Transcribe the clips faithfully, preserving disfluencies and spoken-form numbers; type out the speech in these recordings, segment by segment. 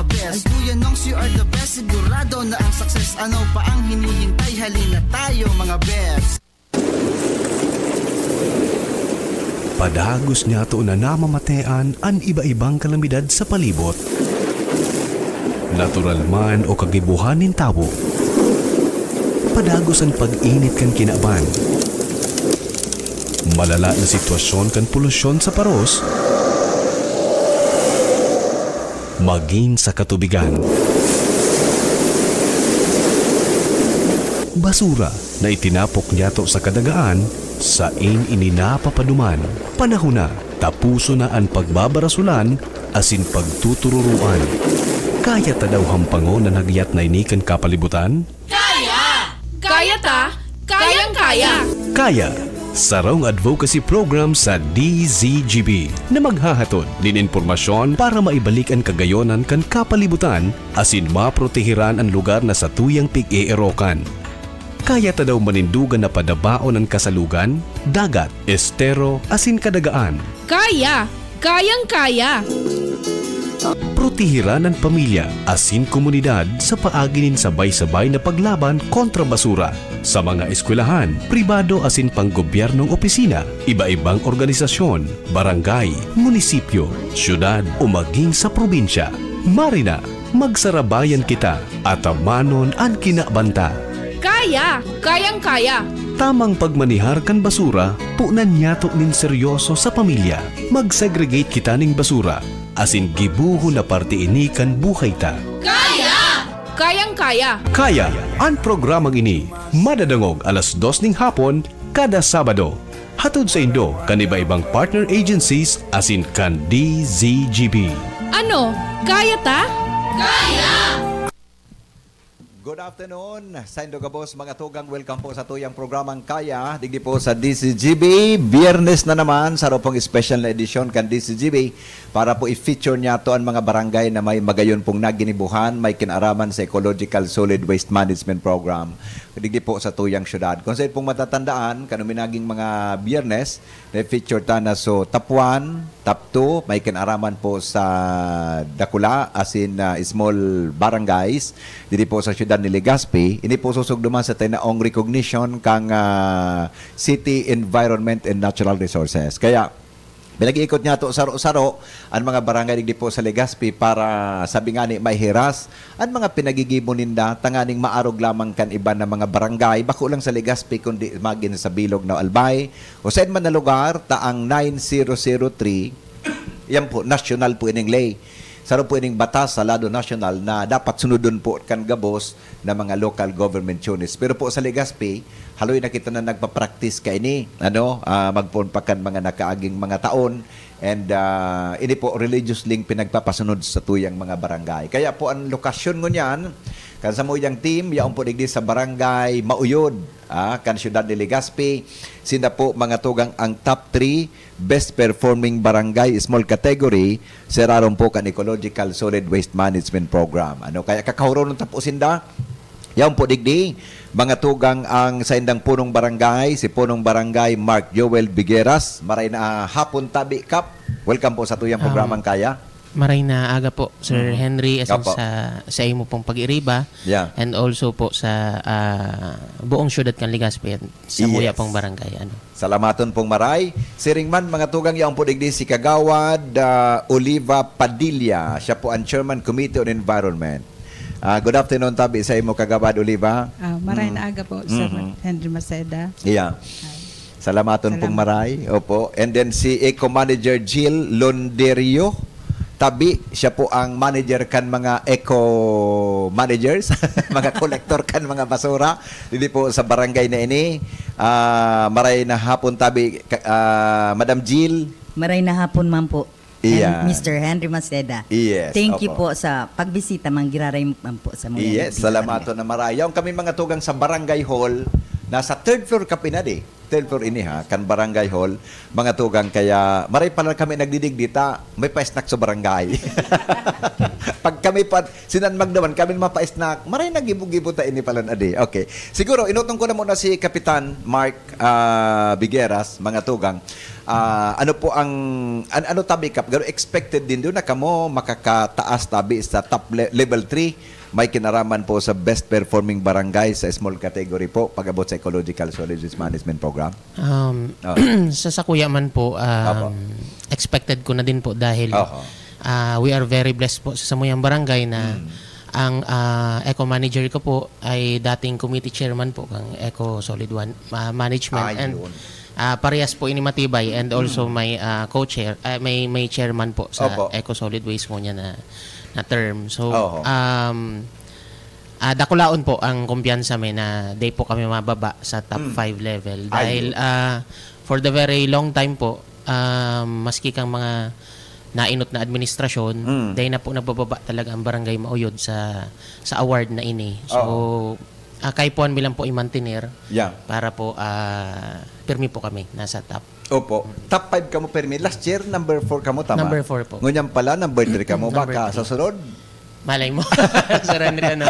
Best. Ay, Kuya Nongs, you are the best. Sigurado na ang success. Ano pa ang hinihintay? Halina tayo, mga best. Padagos niyato na namamatean an iba-ibang kalamidad sa palibot. Natural man o kagibohan nin tawo. Padagos an pag-init kan kinaban. Malala na sitwasyon kan polusyon sa paros. Magin sa katubigan. Basura na itinapok niyato sa kadagaan, sain ini napapaduman. Panahon na, tapuson na an pagbabarasulan asin pagtutururoan. Kaya ta daw hampangon an hagyat na ini kan kapalibutan? Kaya! Kaya ta! Kayang-kaya! Kaya, sarong advocacy program sa D Z G B na maghahatod nin impormasyon para maibalik an kagayonan kan kapalibutan asin maprotehiran an lugar na satuyang pig-eerokan. Kaya ta daw manindogan na padabaon an kasalugan, dagat, estero, asin kadagaan. Kaya! Kayang-kaya! Protehiran an pamilya asin komunidad sa paagi nin sabay-sabay na paglaban kontra basura. Sa mga eskwelahan, pribado asin panggobyernong opisina, iba-ibang organisasyon, barangay, munisipyo, syudad o maging sa probinsya. Marina, magsarabayan kita, atamanon an kinabanta. Kaya! Kayang-kaya! Tamang pagmanihar kan basura, punan niyato nin seryoso sa pamilya. Mag-segregate kita nin basura, asin gibohon na parte ini kan buhay ta. Kaya! Kayang-kaya! Kaya, an programang ini, madadangog alas dos ning hapon, kada Sabado. Hatod saindo kan iba-ibang partner agencies asin kan D Z G B. Ano? Kaya ta? Kaya! Good afternoon, saindo gabos, mga tugang. Welcome po sa tuyang programang Kaya, digdi po sa D Z G B. Biyernes na naman, saro pong special na edisyon kan D Z G B para po i-feature niyato an mga barangay na may magayon pong naginibuhan, may kinaraman sa Ecological Solid Waste Management Program. Digdi po sa tuyang syudad. Kung saan pong matatandaan, kanumi naging mga Biyernes, na-feature ta na so top one, top two, may kinaraman po sa dakula, asin, ah, small barangays, diri po sa siyudad ni Legazpi. Ini po susugduman sa tinaong recognition kang, ah, City Environment and Natural Resources. Kaya, pinag-iikot niyato saro-saro an mga barangay digdi po sa Legazpi para sabi ngani maihiras an mga pinagigibo ninda tanganing maarog lamang kan iban na mga barangay, bako lang sa Legazpi kundi magin sa bilog na Albay o saen man na lugar, ta ang nine zero zero three, yan po, nasyonal po ining ley. Saro po ining batas sa lado nasyonal na dapat sunodon po kan gabos na mga local government units. Pero po sa Legazpi, haloy na kita na nagpa-practice kaini, ano, ah, magpoon pa kan mga nakaaging mga taon, and, ah, ini po religiously pinagpapasunod sa tuyang mga barangay. Kaya po ang lokasyon ngunyan kan samuyang team, yaon po digdi sa Barangay Mauyod, ah, kan siyudad ni Legazpi. Sinda po, mga tugang, ang top three best performing barangay, small category, sa irarom po kan Ecological Solid Waste Management Program. Ano, kaya kakahuronon ta po sinda. Yaon po digdi, mga tugang, ang saindang punong barangay, si punong barangay Mark Joel Bigueras. Maray na hapon, tabi, Kap. Welcome po sa tuyang Um, programang Kaya. Maray na aga po, Sir Mhm. Henry, asin Opo. sa, sa imo pong pag-iriba, Yeah. and also po sa, ah, buong syudad kan Legazpi, sa muya Yes. pong barangay, ano. Salamaton pong maray. Siring man, mga tugang, yaon po digdi si Kagawad, ah, Oliva Padilla. Siya po ang Chairman Committee on Environment. Ah, good afternoon, tabi sa imo, Kagawad Oliva. Ah, maray Mm. na aga po, Sir Mhm. Henry Maceda. Yeah. Hi. Salamaton pong Salamat. maray. Opo. And then si Eco Manager Jill Londerio. Tabi, siya po ang manager kan mga eco managers, mga kolektor kan mga basura. Didi po sa barangay na ini. Ah, maray na hapon, tabi, ka-, ah, Madam Jill. Maray na hapon man po, Hen-, Iyan. Mister Henry Maceda. Yes, Thank you opo. po sa pagbisita, manggiraray man po sa mga Yes, nagdidikit salamaton kami. na maray. Yaon kami, mga tugang, sa barangay hall. Nasa third floor ka pinadi. Third floor ini, ha, kan barangay hall. Mga tugang, kaya maray pala kami nagdidigdi ta, may pa-snack sa barangay. Pag kami pa, sinan magdaman, kami mapa-snack, maray nagibo-gibo ta ini pala na di. Okay. Siguro, inutong ko na muna si Kapitan Mark, ah, Bigueras, mga tugang. Ah, ano po ang, an-, ano tabi, Kap? Garo expected din doon na kamo makakataas tabi sa top le-, level three. May kinaraman po sa best performing barangay sa small category po, pag-abot sa Ecological Solid Waste Management Program? Um, Ah. sa, sa kuya man po, um, Apo. expected ko na din po dahil, Oho. ah, we are very blessed po sa samuyang barangay na Mm. ang, ah, eco manager ko po ay dating committee chairman po kang Eco Solid Wan-, ma-, Management. Ah, And, yun. ah, parehas po ini Matibay and also Mm. may, ah, co-chair, ah, may, may chairman po sa Opo. Eco Solid Waste ngunyan na, na term. So, Oho. um, ah, dakulaon po ang kumpiyansa mi na di po kami mababa sa top Mm. five level. Dahil, Ayun. ah, for the very long time po, um, maski kang mga nainot na administrasyon, Mm. dai na po nabababa talaga ang Barangay Mauyod sa, sa award na ini. So, Oo. ah, kaipuhan mi lang po i-mantener Yeah. para po, ah, pirmi po kami nasa top. Opo. Top five kamo pirmi. Last year, number four kamo, tama? Number four po. Ngunyan pala, number three kamo. Number Baka three. sa sunod, Malay mo. Sir Henry, ano?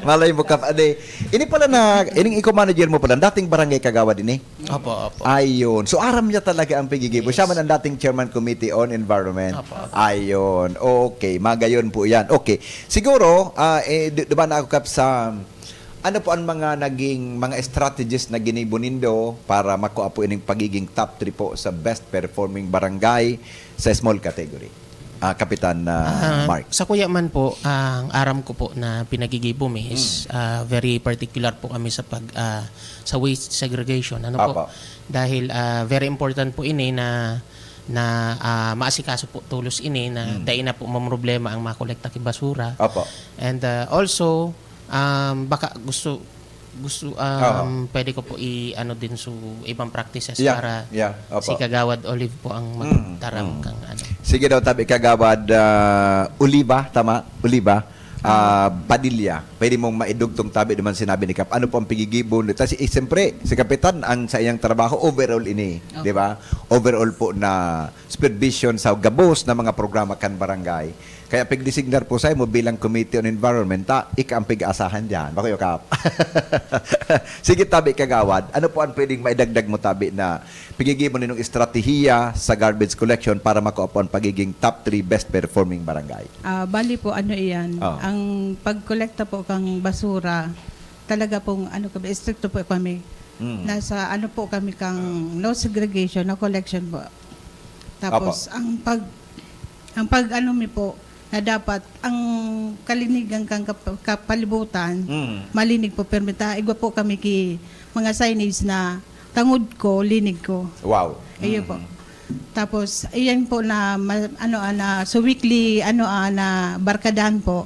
Malay mo, Kap. Ade, ini pala na, ining eco manager mo pala, dating barangay kagawad ini? Opo, opo. Ayun. So, aram niya talaga ang pigigibo. Yes. Siya man ang dating chairman committee on environment. Opo, opo. Ayun. Okay. Magayon po yan. Okay. Siguro, ah, eh, di, di ba na ako, Kap, sa, ano po ang mga naging, mga strategies na ginibo nindo para makuha po ining pagiging top three po sa best performing barangay sa small category? Ah, Kapitan, ah, Ah, Mark. sa kuya man po, ang aram ko po na pinagigibo mi is, Hmm. ah, very particular po kami sa pag, ah, sa waste segregation. Ano po? Apo. Dahil, ah, very important po ini na, na, ah, maasikaso po tolos ini na Hmm. dai na po mamroblema ang makolekta ki basura. Apo. And, ah, also, um, baka gusto, gusto, um, Oo. pwede ko po i-ano din so ibang practices Yeah, para yeah, opo. si Kagawad Olive po ang Mm, magtaram mm. kang ano. Sige daw, tabi, Kagawad, ah, Oliva, tama? Oliva, ah, Padilla. Pwede mong maidugtong tabi naman sinabi ni Kap. Ano po ang pigigibo? Tas, eh, siyempre, si Kapitan, ang sa iyang trabaho, overall ini, Opo. di ba? Overall po na supervision sa gabos na mga programa kan barangay. Kaya pigdesignar po sa imo bilang Committee on Environment, ta, ika ang pig-aasahan diyan. Bako, Kap. Sige, tabi, Kagawad. Ano po ang pwedeng maidagdag mo, tabi, na pigigibo ninong estratehiya sa garbage collection para makuha po ang pagiging top three best performing barangay? Ah, bali po, ano iyan, Oh. ang pagkolekta po kang basura, talaga pong, ano, kami, estrikto po kami. Mm. Nasa, ano po kami, kang no segregation, no collection po. Tapos, Apo. ang pag, ang pag, ano mi po, na dapat, ang kalinigan kang kap-, kapalibutan, Mm. malinig po, permi ta, igwa po kami ki mga signage na tangod ko, linig ko. Wow. Ayun po. Mm. Tapos, iyan po na, ma-, ano, ah, na, so weekly, ano, ah, na barkadahan po.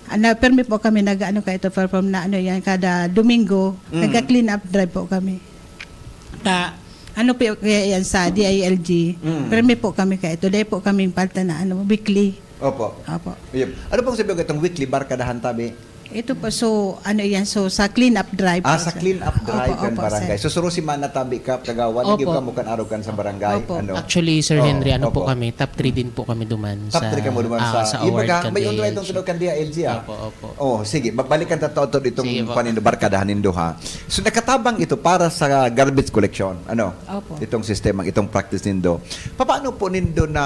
Ah, na, permi po kami nag, ano, ka ito, perform na, ano, yan, kada Domingo, Mm. nagka-clean up drive po kami. Ta, ano po, kaya yan sa D I L G, Mm. permi po kami ka ito. Dahil po kaming palta na, ano, weekly. Opo. Opo. Ayun. Ano pong sabi ko itong weekly barkadahan, tabi? Ito po, so, ano yan, so, sa clean up drive Ah, po, sa sir. clean up drive Opo, kan opo, barangay. sir. So, suru si Mana tabi ka, kagawa, Opo. nag-iw ka mo kan arog kan sa barangay, Opo. ano? Actually, Sir Oo, Henry, ano po opo. kami, top three din po kami duman Top sa, three ka mo duman ah, sa, sa yung award baga, kan may unway D I L G. itong sunod kan D I L G, ah. Opo, opo. Oh, sige, magbalikan ta to, to itong Sige po. paninda, barkadahan nindo, ha? So, nakatabang ito para sa garbage collection, ano? Opo. Itong sistema, itong practice nindo. Papaano po nindo na,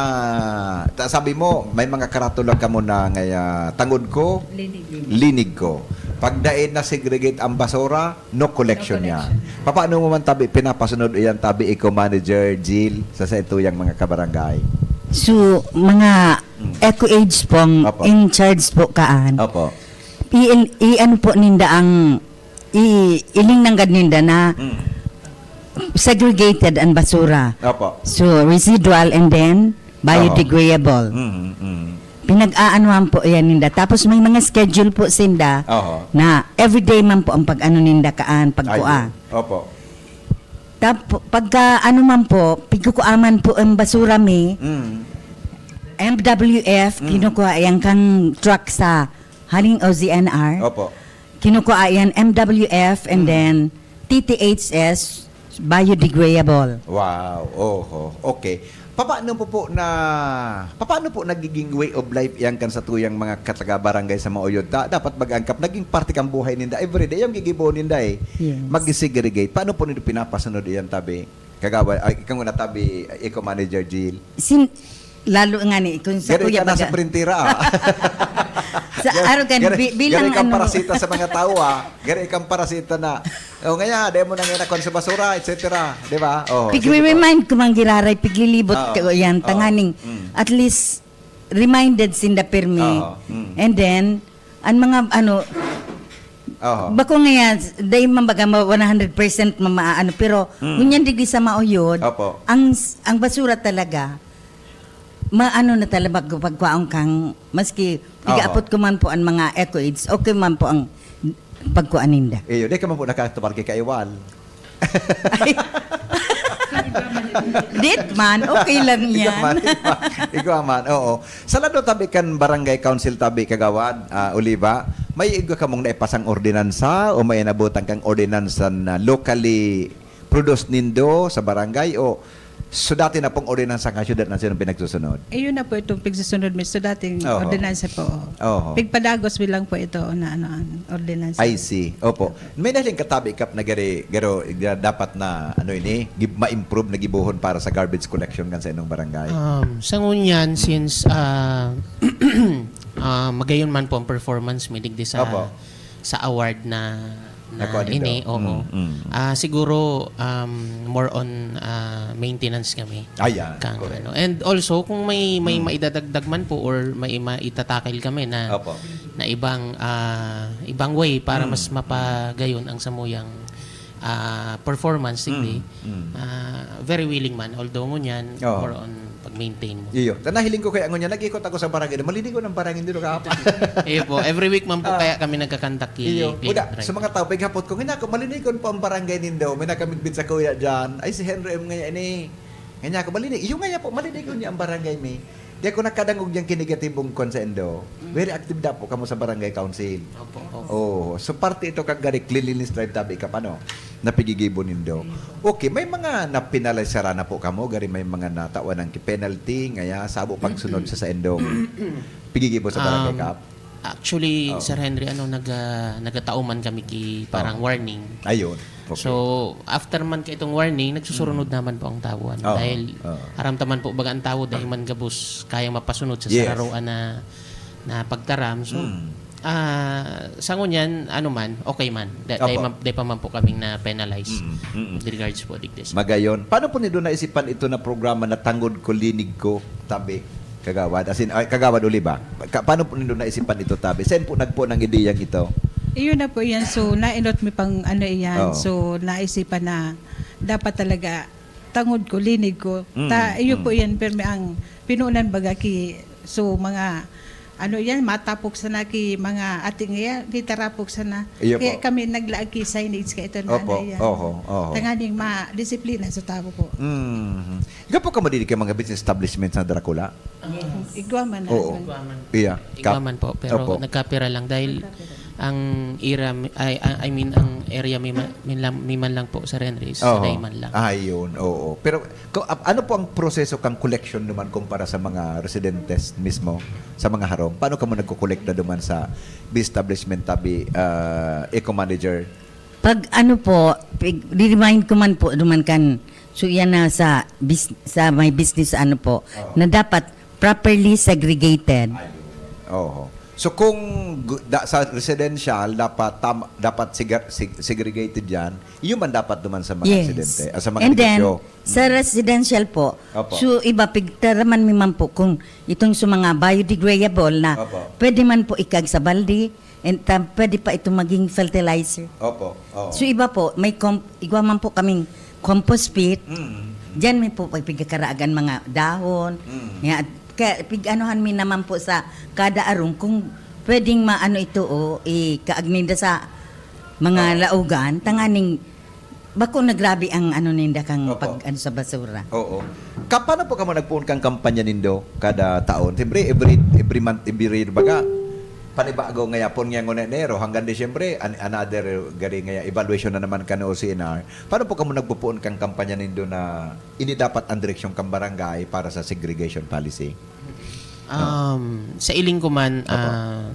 ta-, sabi mo, may mga karatula kamo na ngaya, tangod ko, Linig. linig ko. Pag dai na segregate ang basura, no collection No niya. collection. Papaano mo man tabi, pinapasunod iyan tabi, ikaw manager, Jill, sa, sa ituyang mga kabarangay? So, mga Mm. eco aids pong Opo. in charge po kaan. Opo. I-, i-, ano po ninda ang, i-, iling nanggad ninda na Mm. segregated ang basura. Opo. So, residual and then biodegradable. Oho. Mm, mm. Pinag-aanuhan po yan ninda. Tapos may mga schedule po sinda Oho. na everyday man po ang pag-ano ninda kaan, pagkuha. Ayun. Opo. Tap-, pagka ano man po, pigkukuaman po ang basura mi, Mm. M W F, Mm. kinukuha yan kang truck sa Haring O Z N R. Opo. Kinukuha yan, M W F, and Mm. then T T H S, biodegradable. Wow. Oho. Okay. Papaano po po na, papaano po nagiging way of life yan kan sa tuyang mga kataga-barangay sa Mauyod? Da-, dapat mag-angkap, naging parte kang buhay ninda everyday. Yung gigibo ninda eh. Yes. Mag-segregate. Paano po nito pinapasunod yan, tabi? Kagawad, ay, ikaw nga natabi, Eco Manager Jill. Sin, lalo nga ni, kung sa Gari kuya ka nasa baga, printera, ah. sa araw kan, Gari, bi- bilang gari kang ano, parasita sa mga tao, ah. Gari kang parasita na. O, ngaya, dahil mo na ngayon sa basura, et cetera. Di ba? Oh, sige po. Pigre-remind ko mang giraray, piglilibot Oo. ko yan, Oo. tanganing, Mm. at least, reminded sinda pirmi. Oo. Mm. And then, ang mga, ano, Oo. bako nga yan, dahil man baga ma- one hundred percent mamaano, pero, Mm. ngunyan digdi sa mauyod, Opo. ang, ang basura talaga, maano na talaga pagkwaon kang, maski, pigaapot ko man po ang mga eco aids, okay man po ang pagkuan ninda. Iyo, di ka man po nakatupar kay Kaiwal. Dit man, okay lang Ikaw yan. man, ikaw man, ikaw man, oo. Sa lado tabi kan Barangay Council tabi, Kagawad, ah, Oliva, may igwa kamong naipasang ordinansa o may nabutan kang ordinansa na locally produced nindo sa barangay o so dati na pong ordinansa kan syudad na sinong pinagsusunod? Ayun na po itong pagsusunod, Mister, dating Oho. ordinansa po. Oho. Pigpadagos bilang po ito na ano ang ordinansa. I see. Opo. May nahiling katabi kap na gari, garo, dapat na, ano ini, gib- ma-improve na gibohon para sa garbage collection kan sa inong barangay? Um, sa ngunyan, since ah ah, magayon man po ang performance mi digdi sa Opo. sa award na, na Nakuha nindo. ini, oo. Mm, mm. Ah, siguro um, more on ah, maintenance kami. Ayan, Kang, correct. ano. And also kung may may Mm. maidadagdag man po or may maitatakil kami na Opo. na ibang ah, ibang way para Mm. mas mapagayon ang samuyang ah, performance digdi. Mm, mm. Ah, very willing man, although ngunyan Oo. more on pag-maintain mo. Iyo. Ta nahiling ko kaya ngunyan, nag-ikot ako sa barangay. Malinigon ang barangay dito kahapon. Iyo po, every week man po Ah. Kaya kami nagkakandak ki Iyo. cleaning Uda, drive. Sa mga tao, paghapot ko, "Ginako, malinigon po ang barangay nindo." May nakamigbid sa kuya dyan. "Ay, si Henry M ngayon eh." Ginako, "Malinig." Iyo nga po, malinigon niya ang barangay mi. Di ako nakadangog niyang kinigatibong kwan sa indo. Very active na po kamo sa barangay council. Opo, opo. Oh, so parte ito kag gari cleanliness drive tabi ka pa, no? Napigigibo nindo. Okay, may mga napinalisara na po kamo, gari may mga natawan ng penalty, ngaya sabo pagsunod sa sa indong pigigibo sa barangay Um, kap? Actually, Oo. Sir Henry, ano, naga, nagatao man kami ki parang Oo. warning. Ayun. Okay. So, after man ka itong warning, nagsusurunod naman po ang tao. Ano, Oo. Dahil Oo. aram taman po baga ang tao, dahil man gabos, kayang mapasarog sa Yes. sararoan na, na pagtaram. So, Mm. ah, sa ngunyan, ano man, okay man. Da, dahil, Opo. man- dahil pa man po kaming na-penalize Mm, mm. with regards po digdi. Magayon. Paano po nindo naisipan ito na programa na Tangod Ko, Linig Ko, tabi? Kagawad? As in, ay, Kagawad Oliva? Ka, paano po nindo naisipan ito, tabi? Saan po nagpo ng ideyang ito? Iyon na po yan. So, nainot mi pang ano iyan. Oo. So, naisipan na dapat talaga tangod ko, linig ko. Mm, Ta, iyo mm. po yan, pero may ang pinunan baga ki, so, mga, ano yan, matapok sana ki mga ating iya, di tarapok sana. Iyo Kaya po. kami naglaag ki signage ka ito na Opo, ano yan. oho, oho. Tanganing ma-disiplina sa tao po. Mm. Gapo ka mo dili kay mga business establishment sa Dracula? Igwa man na. Oo. Igwa man. Iya. Igwa man po, pero Opo. nagkapira lang dahil ang ira, mi- ay, I I mean, ang area mi, ma- mi, lang, mi man lang po sa Henry, sa Oo. Dayman lang. Ah, yun. Oo. Pero ko- ap- ano po ang proseso kang collection naman kumpara sa mga residentes mismo, sa mga harong? Paano ka mo nagkukolekta naman sa establishment tabi, ah, eco manager? Pag ano po, pig, remind ko man po naman kan, so yan na sa, bis, sa may business ano po, Oo. na dapat properly segregated. Oho. So kung gu- da, sa residential dapat tam, dapat siga, sig, segregated yan, yun man dapat naman sa mga Yes. residente, ah, sa mga And then, negosyo. sa residential po, Opo. so iba pigtaraman mi man po kung itong sa mga biodegradable na Opo. pwede man po ikag sa balde, and tam, pwede pa itong maging fertilizer. Opo. Oo. So iba po, may comp, igwa man po kaming compost pit. Mm. Diyan mi po pagpigkakaraagan mga dahon. Mm. Nga, kaya pig-anuhan mi naman po sa kada arong kung pwedeng maano ito o ikaag ninda sa mga Oo. laugan, tanganing bako na grabe ang ano ninda kang Opo. pag ano sa basura. Oo. Ka, paano po kamo nagpuon kang kampanya nindo kada taon? Siyempre, every, every month, every year baga, panibago nga yapon nga ngunyan Enero, hanggang Disyembre, an, another gari nga evaluation na naman kan O C N R. Paano po kamo nagpupuon kang kampanya nindo na ini dapat ang direksyon kang barangay para sa segregation policy? Um, sa iling ko man, Opo. ah,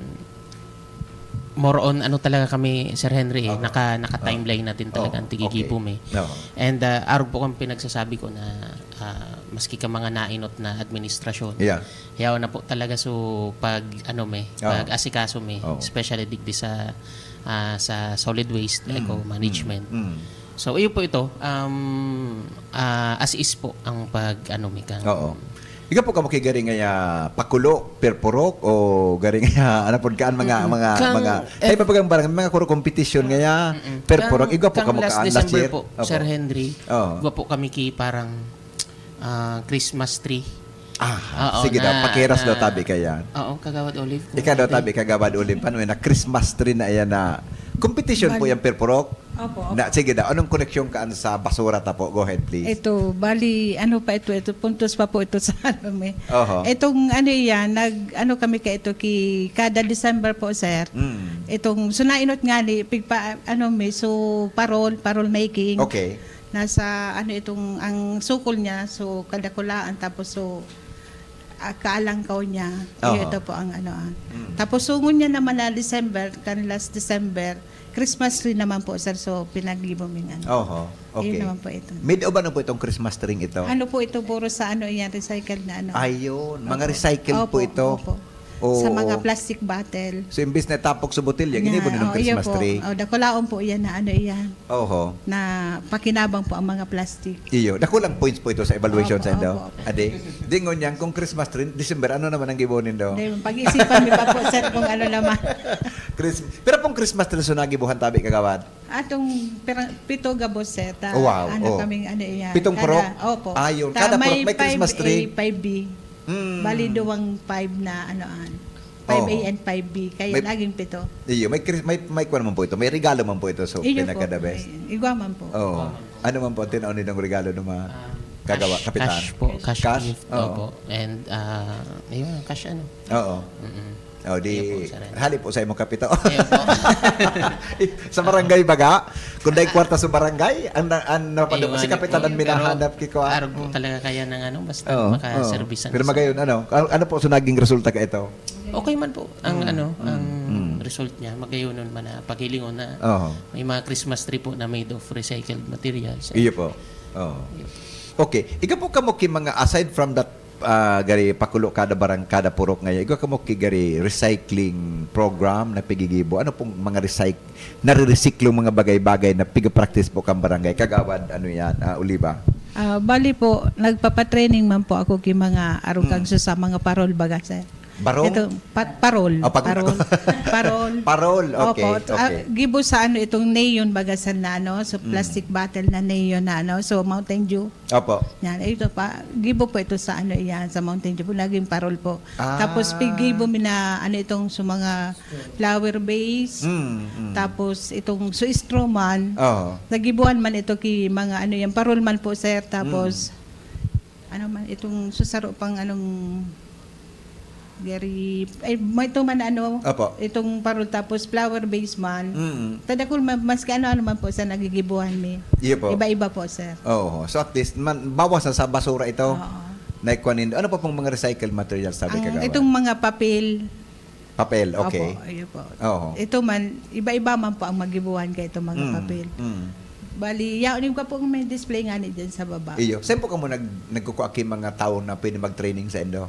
more on ano talaga kami, Sir Henry, eh, Aha. naka, naka-timeline Oo. na din talaga Oo. ang tigigibo Okay. mi. Oo. And, ah, arog po kang pinagsasabi ko na, ah, maski ka mga nainot na administrasyon, Yeah. yaw na po talaga so pag ano mi, Oo. pag-asikaso mi, Oo. especially digdi sa, ah, sa solid waste, Mm, eco mm, management. mm. So, iyo po ito, um, ah, as is po ang pag ano mi kang Oo. Ikaw po kamo ki gari ngaya pakulo, perpurok, o gari ngaya, ano po, kaan mga, Mm-mm. mga, Kang, mga, eh, kaiba pa kang barang, mga kuro competition ngaya, Mm-mm. perpurok, Kang, igwa po kang kamo last kaan last December year? po, Opo. Sir Henry, Oo. igwa po kami ki parang, ah, Christmas tree. Ah, Oo, sige daw, na, pakiras daw na, tabi kaya. oo, Kagawad Olive, kung Ikaw daw pwede. tabi, Kagawad Olive, paano yun? Na Christmas tree na yan na competition po Bali. yung perpurok? Opo, opo. Na, sige daw, anong koneksyon kaan sa basura ta po? Go ahead, please. Ito, bali, ano pa ito? Ito, puntos pa po ito sa ano, may. Oho. Itong ano iyan, nag, ano kami ka ito, ki, kada December po, sir. Mm. Itong, so nainot nga ni, pigpa, ano, may, so, parol, parol making. Okay. Nasa, ano, itong, ang sukol niya, so, kadakulaan, tapos, so, ah, kaalangkaw niya. Oho. Iyo, ito po ang ano, ah. Mm. Tapos, sungon niya naman na December, kan last December, Christmas tree naman po, sir. So, pinaggibo mi nga. Oho. Ayun Okay. naman po ito. Made of ano po itong Christmas tree ito? Ano po ito? Puro sa ano yan, recycled na ano. Ayun. Mga Opo. recycled po Opo, ito. opo. Oo. Sa mga plastic bottle. So, imbis na tapok sa botelya, Yan. ginibo na ng Oh, iyo Christmas po. tree. Oh, dakulaon po yan na ano yan. Oho. Na pakinabang po ang mga plastic. Iyo. Dakulang points po ito sa evaluation Opo, sa indo. opo, opo. Adi, dingon niyan kung Christmas tree, December, ano naman ang gibo nindo? Hindi, pag-iisipan mi pa po, sir, kung ano naman. Christ-, pero pong Christmas tree, so nagibuhan tabi, Kagawad? Atong pira-, pito gabos, sir. Ta-, Oh, wow. ano Oh. kaming, ano, iyan. Pitong Kada, purok? opo. Ayun. Ta-, Kada purok may may five Christmas tree? A, five B. Mm. Bali, duwang five na, ano, an. Five A Oo. and five B. Kaya May naging pito. Iyo, may Chris-, may, may kwan man po ito. May regalo man po ito. So, Iyo po. pinaka the best. Ay, igwa man po. Oo. Ano man po ang tinaon ninyong regalo ng mga Um, kagawa, cash, kapitan? cash po, cash Cash? gift. Oo. Opo. And, ah, ayun, cash ano. Oo. Mm-mm. Oh, di, Iyo po, sir. hali po sa imong kapito. Iyo po. Sa barangay baga? Kung dahil kwarta sa barangay, ang, na-, ang napado-, Iyo, si ano kapitan po, ang minahanap, pero kiko, ah. arog po Mm. talaga kaya ng ano, basta Oo, makaservice oo. ang Pero isa. magayon, ano? Ano, ano po, so naging resulta ka ito? Okay man po ang Mm, ano, mm, ang mm. result niya. Magayonon man na paghilingon na Oo. may mga Christmas tree po na made of recycled materials. Iyo po. Oo. Iyo. Okay. Ikaw po kamo ki mga, aside from that, ah, gari pakulo kada barang-, kada purok ngayon, ikaw kamo ki gari recycling program na pigigibo. Ano pong mga recyc-, nare-recyclo mga bagay-bagay na piga-practice po kang barangay? Kagawad, ano yan, ah, Oliva? Ah, bali po, nagpapatraining man po ako ki mga arog kang Mm. sa mga parol baga, sir. Barong? Ito, pa-, parol. Ah, pag- Parol. Parol. Parol, okay, Opo. Ah, okay. gibo sa ano, itong neon baga sa na, ano, so Mm. plastic bottle na neon na, ano, so Mountain Dew. Opo. Yan, ito pa, gibo po ito sa ano, yan, sa Mountain Dew po, naging parol po. Ah. Tapos, pigibo mi na, ano, itong sa mga flower vase. Mm, mm. Tapos, itong sa straw man, Oo. nagibuhan man ito ki mga, ano, yan, parol man po, sir. Tapos, Mm. ano man, itong susaro pang, anong, gari, ay, may ito man, ano, Opo. itong parol, tapos flower vase man. Mm. Tadakul, ma-, maski ano-ano man po sa nagigibuhan mi. Iyo po. Iba-iba po, sir. Oo. So, at least, man, bawas na sa basura ito. Oo. Naikwan nindo. Ano pa pong mga recycled materials, sabi Ang, Kagawad? itong mga papel. Papel, okay. Opo, ayun po. Oo. Ito man, iba-iba man po ang magibuhan kay itong mga Mm, papel. mm. Bali, yaon yung po may display nga ni dyan sa baba. Iyo. Saan po kamo nag-, nagkukuha ki mga tao na pwede mag-training sa indo?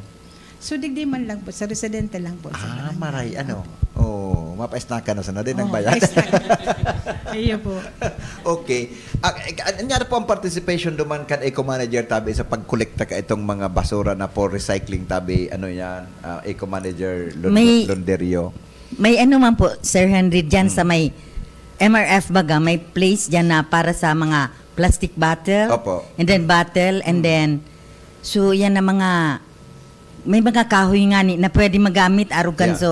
So, digdi man lang po, sa residente lang po, sa Ah, barangay. maray, ano? Opo. Oo, mapaisnakan na sana din ang Oo, bayad. maisnakan. Iyo po. Okay. Ah, eh, ka-, ano nga po ang participation duman kan eco manager tabi sa pagkolekta ka itong mga basura na for recycling tabi? Ano yan? Ah, eco manager Lon-, May, Londerio. may ano man po, Sir Henry, dyan sa Hmm. may M R F baga, may place dyan na para sa mga plastic bottle, Opo. and then bottle, and Hmm. then, so, yan ang mga, may mga kahoy nga ni, na pwede magamit, arog kan Yeah. so,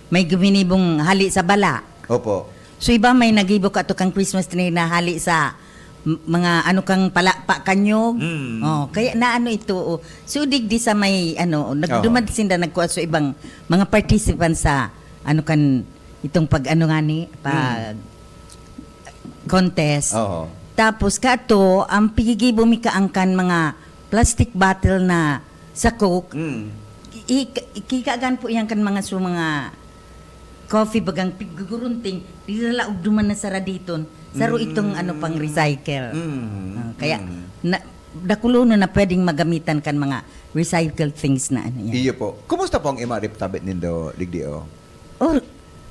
may guminibong hali sa bala. Opo. So, iba may nagibo ka to kang Christmas tree na hali sa m-, mga ano kang palakpak kanyog. Mm. Oh, kaya na ano ito, oh. So, digdi sa may, ano, nag-, Oo. duman sinda nagkuha sa ibang mga participants sa, ano kan, itong pag, ano nga ni, pag Mm. contest. Oo. Tapos, kato, ang pigigibo mi kaangkan mga plastic bottle na sa Coke, Mm. i-, i-, kikagan po yan kan mga su-, mga coffee bagang pigugurunting, dinalaog duman na sa Raditon. Saro itong ano, pang recycle. Mm. Ah, kaya Mm. na, dakulonon na pwedeng magamitan kan mga recycled things na ano yan. Iyo po. Kumusta po ang M R F tabi nindo, Digdi, oh? Oh,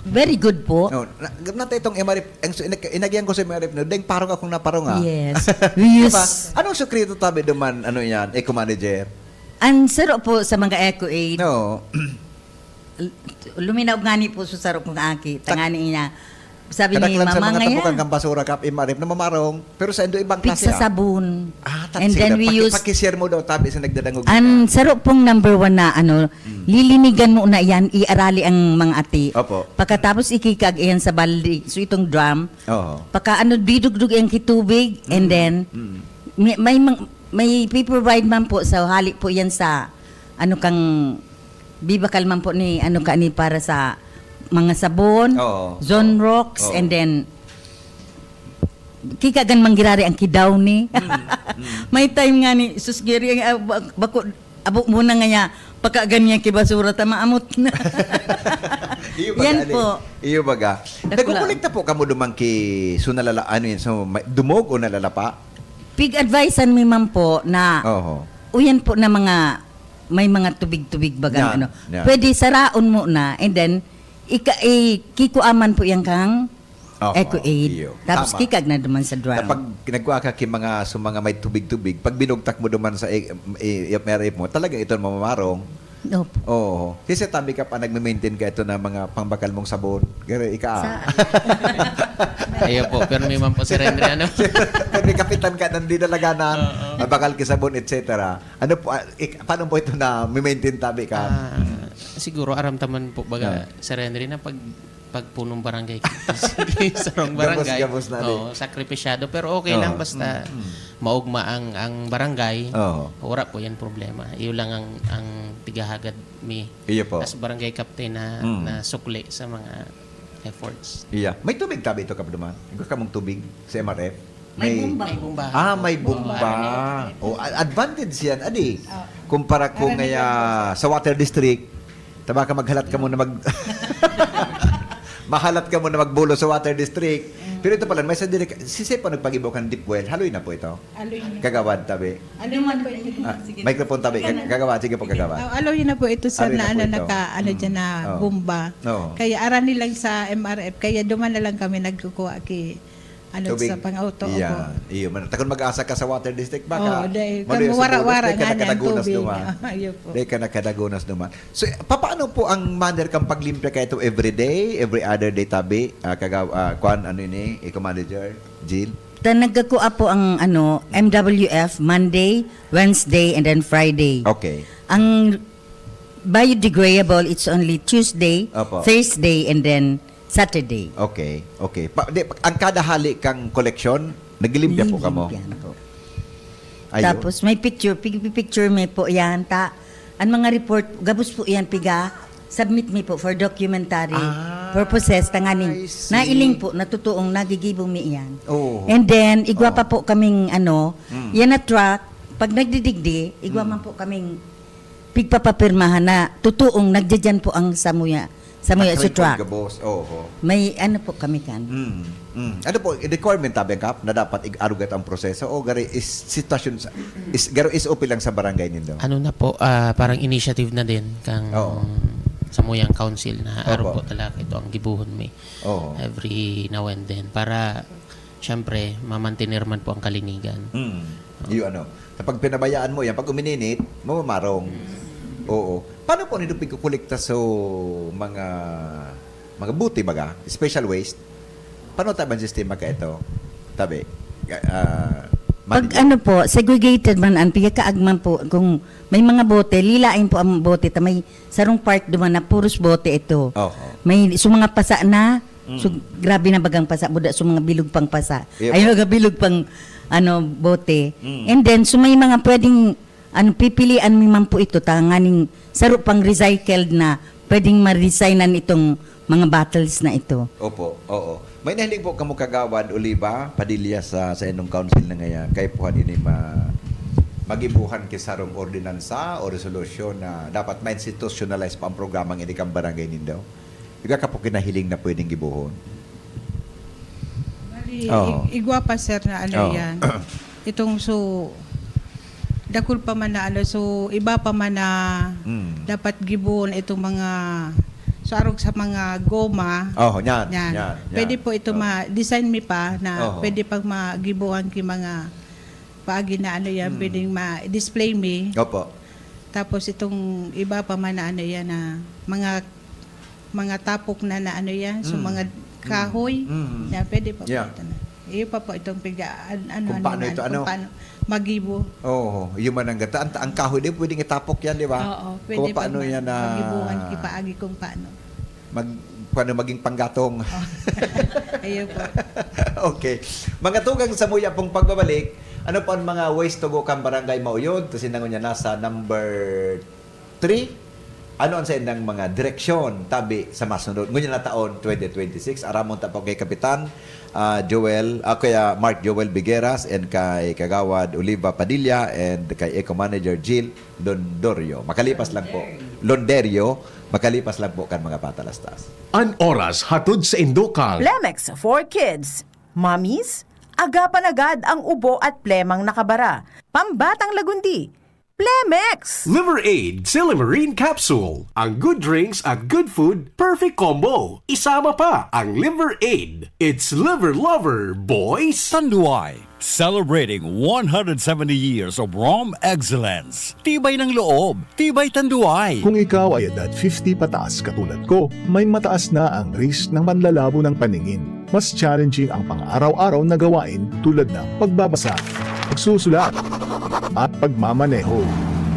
very good po. No, na, nata itong M R F, ang su- inag- inagyan ko sa M R F, no, deng parong akong naparong, ah. Yes. We Diba? use, Anong sekreto tabi duman, ano yan, eco manager? ang saro po sa mga eco aid, No. luminaw ngani po sa saro kong aki, tangani niya. Sabi ni Kadaklan sa mama mga ngayon, tapukan kan basura kap, M R F na mamarong, pero sa indo ibang klase, ah. pigsasabon. Ah, And then we use, Pakishare mo daw tabi sa nagdadangog. Ang saro pong number one na ano, lilinigan mo na yan, iarali ang mga ati. Opo. Pagkatapos ikikag iyan sa balde, so itong drum, Oo. pagka ano, didugdug ang kitubig, and then, Mm. may, may, mang- may piprovide man po sa hali po yan sa, ano kang, bibakal man po ni, ano ka ni para sa mga sabon, Oo. Zonrox, Oo. And then, kikagan manggirari ang kidaw ni. Mm. May time nga ni, sus, giri, ah, ba- bako, abo mo na nga niya, pakagan niya kibasura, ta maamot na. Iyo baga, Yan ali. Po. Iyo baga. Dakula. Nagkukulikta po kamo duman ki, so nalala, ano yun, so, may, dumog o nalalapa? Pig-advisean mi man po na, Oho. uyan po na mga, may mga tubig-tubig bagang Yan, ano. Yan. Pwede saraon mo na, and then, ika, i, kikuaman po yan kang Oho, eco aid. Iyo. Tapos Tama. Kikag na duman sa drum. Kapag nagkuha ka ki mga, so mga may tubig-tubig, pag binugtak mo duman sa i, i, M R F mo, talagang ito ang mamamarong. Opo. Oo. Kasi tabi ka pa, nagme-maintain ka ito na mga pangbakal mong sabon. Garo, ika. Sa, Iyo po, pero may man po, Sir Henry, ano? Pag may kapitan ka, nandidalaganan, mabakal ki sabon, et cetera. Ano po, ah, ik, paano po ito na maintain tabi ka? Ah, siguro aram taman po baga, Ah. Sir Henry, na pag pagpunong barangay, sarong Gabos, barangay. Gabos na, di. Oo, sakripisyado, pero okay Oo. Lang basta maugma ang ang barangay. Oo. Wala po yan problema. Iyo lang ang ang tigahagad mi Iyo po. As barangay captain na Mm. na sukli sa mga efforts. Iya. May tubig tabi ito, Kap, duman? Gusto mong tubig sa M R F? May bomba. May bomba. Ah, may bomba. Oh, a- advantage yan, adi. Kumpara ko ngaya sa water district, taba ka maghalat ka muna mag... Mahalat ka muna magbulo sa water district. Pero ito pala, may sa direct, si Sepo nagpagibo kan deep well. Haloy na po ito. Aloy na. Kagawad, tabi. Aloy na po ito. Ah, microphone tabi. Kag- Kagawad, sige po, kagawad. Oh, aloy na po ito, sir, Aloy na na po ano, ito. naka, ano Mm. dyan na Oo. bomba. Oo. Kaya aran nilang sa M R F, kaya duman na lang kami nagkukuha ki, ano, Tubig. Sa pang-auto. Iya. Opo. Iyo man. Takon mag-asa ka sa water district, baka Oo, dahil maluya kamo sa wara-wara bulos, di ka nga niyan, nakadagunas tubig. duman. Iyo po. Di ka nakadagunas duman. So, paano po ang manner kang paglimpya ka ito every day, every other day, tabi? Ah, kagaw, ah, kwan, ano ini, eco manager, Jill? Ta nagkakua po ang ano, M W F, Monday, Wednesday, and then Friday. Okay. Ang biodegradable, it's only Tuesday, Opo. Thursday, and then Saturday. Okay, okay. Pa, di, ang kada hali kang koleksyon, naglilimpya po kamo? Nililimpyan po. Ayun. Tapos may picture, pig-, picture may po yan. Ta, ang mga report, gabos po yan, piga, submit mi po for documentary Ah, purposes. Tanganing, I see. Nailing po, natutuong nagigibo mi yan. Oo. And then, igwa Oo. pa po kaming, ano, Mm. yan na truck, pag nagdidigdi, igwa Mm. man po kaming pigpapapirmahan na totoong nagdyan po ang samuya, samuya sa Nag-record truck. Ka, boss. Oo. May ano po kami kan. Mm. Mm. Ano po, requirement tabi, Kap, na dapat ig-arugat ang proseso o gari is sitwasyon sa, is, garo S O P lang sa barangay nindo? Ano na po, ah, parang initiative na din kang Oo. samuyang council na Opo. araw po talaga ito ang gibuhon mi Oo. every now and then para syempre mamantener man po ang kalinigan. Mm. Yung ano, kapag pinabayaan mo yan, pag umininit, mamamarong. Oo. Paano po nito pagkukulikta sa mga mga buti baga, special waste? Paano taban sistema ka ito? Tabi. Ah, Pag manager. Ano po, segregated man ang pigkakaagman po. Kung may mga bote, lilain po ang bote. Ta may sarong part duman na puros bote ito. Oo. May so mga pasa na, Mm. so grabe na bagang pasa, buda so mga bilog pang pasa. Yep. Ay, mga bilog pang ano, bote. Mm. And then, so may mga pwedeng ano, pipilian mi man po ito, tanganing saro pang recycled na pwedeng ma-recyclean itong mga bottles na ito. Opo, oo. May nahiling po kamo, Kagawad Oliva Padilla, sa sa inyong council na ngaya, kay puhan ini ma magibuhan ki sarong ordinansa o resolusyon na dapat ma-institutionalize pa ang programang ini kan barangay nindo? Iba ka po kinahiling na pwedeng gibohon? Bali, Oo. ig- igwa pa, sir, na ano Oo. yan. Itong so, dakul pa man na ano, so iba pa man na Mm. dapat gibohon itong mga, so arog sa mga goma. Oh, yan, Yan. yan, yan. Pwede po ito Oh. ma-design mi pa na Oho. pwede pag magibohan ki mga paagi na ano yan, Mm. pwedeng ma-display mi. Opo. Tapos itong iba pa man na ano yan na mga mga tapok na, na ano yan, so Mm. mga kahoy, Mm. yan, pwede pa po Yeah. ito na. Iyo pa po itong piga, an- ano, Kung ano paano na, ito, kung ano? paano magibo. Oo, yung mananggata. Ang, ang kahoy din, pwedeng itapok yan, di ba? Oo, pwede Kung pa paano mag- yan na magibuhan ki paagi kung paano. Mag, paano maging panggatong. Iyo po. Okay. Mga tugang, sa muya pong pagbabalik, ano po ang mga ways to go kan Barangay Mauyod? Kasi nangon niya nasa number three. Ano ang sa indang mga direksyon, tabi sa masunod? Ngunyan na taon, twenty twenty-six, aramon ta po kay Kapitan ah, Joel, ah, kaya Mark Joel Bigueras and kay Kagawad Oliva Padilla and kay Eco Manager Jill Londorio. Makalipas lang po. Londerio, makalipas lang po kan mga patalastas. An oras hatod sa Indokal. Plemex for Kids. Mommies, agapan agad ang ubo at plemang nakabara. Pambatang lagundi. Plemex! Liver Aid, Silymarin Capsule. Ang good drinks at good food, perfect combo. Isama pa ang Liver Aid. It's Liver Lover, boys! Tanduay, celebrating one hundred seventy years of Rome excellence. Tibay ng loob, tibay Tanduay. Kung ikaw ay edad fifty pataas katulad ko, may mataas na ang risk ng panlalabo ng paningin. Mas challenging ang pang-araw-araw na gawain tulad ng pagbabasa, pagsusulat, at pagmamaneho.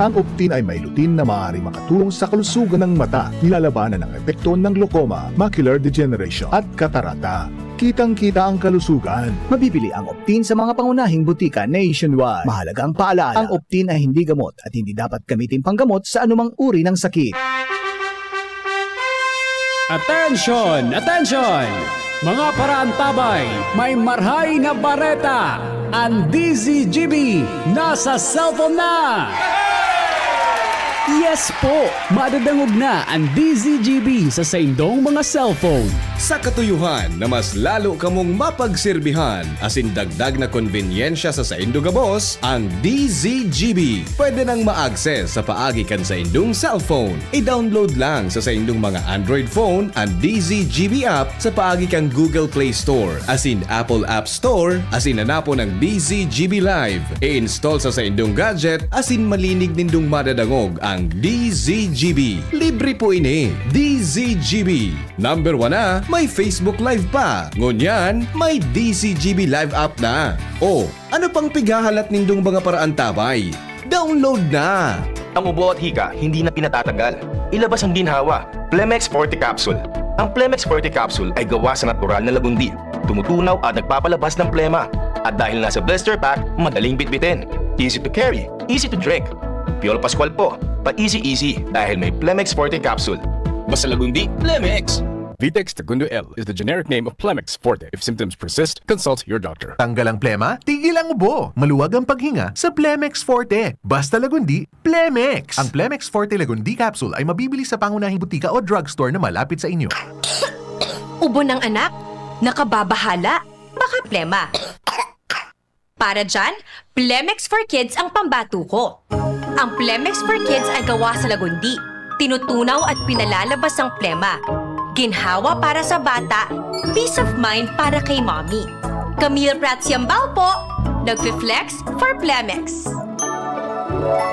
Ang Optin ay may lutein na maaaring makatulong sa kalusugan ng mata, nilalabanan ang epekto ng glaucoma, macular degeneration, at katarata. Kitang-kita ang kalusugan. Mabibili ang Optin sa mga pangunahing butika nationwide. Mahalagang paalala, ang Optin ay hindi gamot at hindi dapat gamitin panggamot sa anumang uri ng sakit. Attention! Attention! Mga paraantabay, may marhay na bareta! Ang D Z G B nasa cellphone na! Yes po! Madadangog na ang D Z G B sa saindong mga cellphone. Sa katuyuhan na mas lalo kamong mapagserbihan asin dagdag na konbenyensya sa saindo gabos, ang D Z G B pwede nang ma-access sa paagi kan saindong cellphone. I-download lang sa saindong mga Android phone an D Z G B app sa paagi kan Google Play Store asin Apple App Store asin hanapon ang D Z G B Live. I-install sa saindong gadget asin malinig nindong madadangog ang D Z G B. Libre po ini. D Z G B. Number one na, may Facebook Live pa. Ngunyan, may D Z G B Live app na. O, ano pang pighahalat nindong mga paraantabay? Download na! Ang ubo at hika, hindi na pinatatagal. Ilabas ang ginhawa. Plemex Forte Capsule. Ang Plemex Forte Capsule ay gawa sa natural na lagundi. Tumutunaw at nagpapalabas ng plema. At dahil nasa blister pack, madaling bitbitin. Easy to carry, easy to drink. Piolo Pascual po, pa-easy-easy dahil may Plemex Forte Capsule. Basta lagundi, Plemex! Vitex Segundo L is the generic name of Plemex Forte. If symptoms persist, consult your doctor. Tanggal ang plema, tigil ang ubo. Maluwag ang paghinga sa Plemex Forte. Basta lagundi, Plemex! Ang Plemex Forte Lagundi Capsule ay mabibili sa pangunahing butika o drugstore na malapit sa inyo. Ubo ng anak? Nakababahala? Baka plema. Para dyan, Plemex for Kids ang pambato ko. Ang Plemex for Kids ay gawa sa lagundi. Tinutunaw at pinalalabas ang plema. Ginhawa para sa bata, peace of mind para kay mommy. Camille Prats Yambao po, nagfi-flex for Plemex.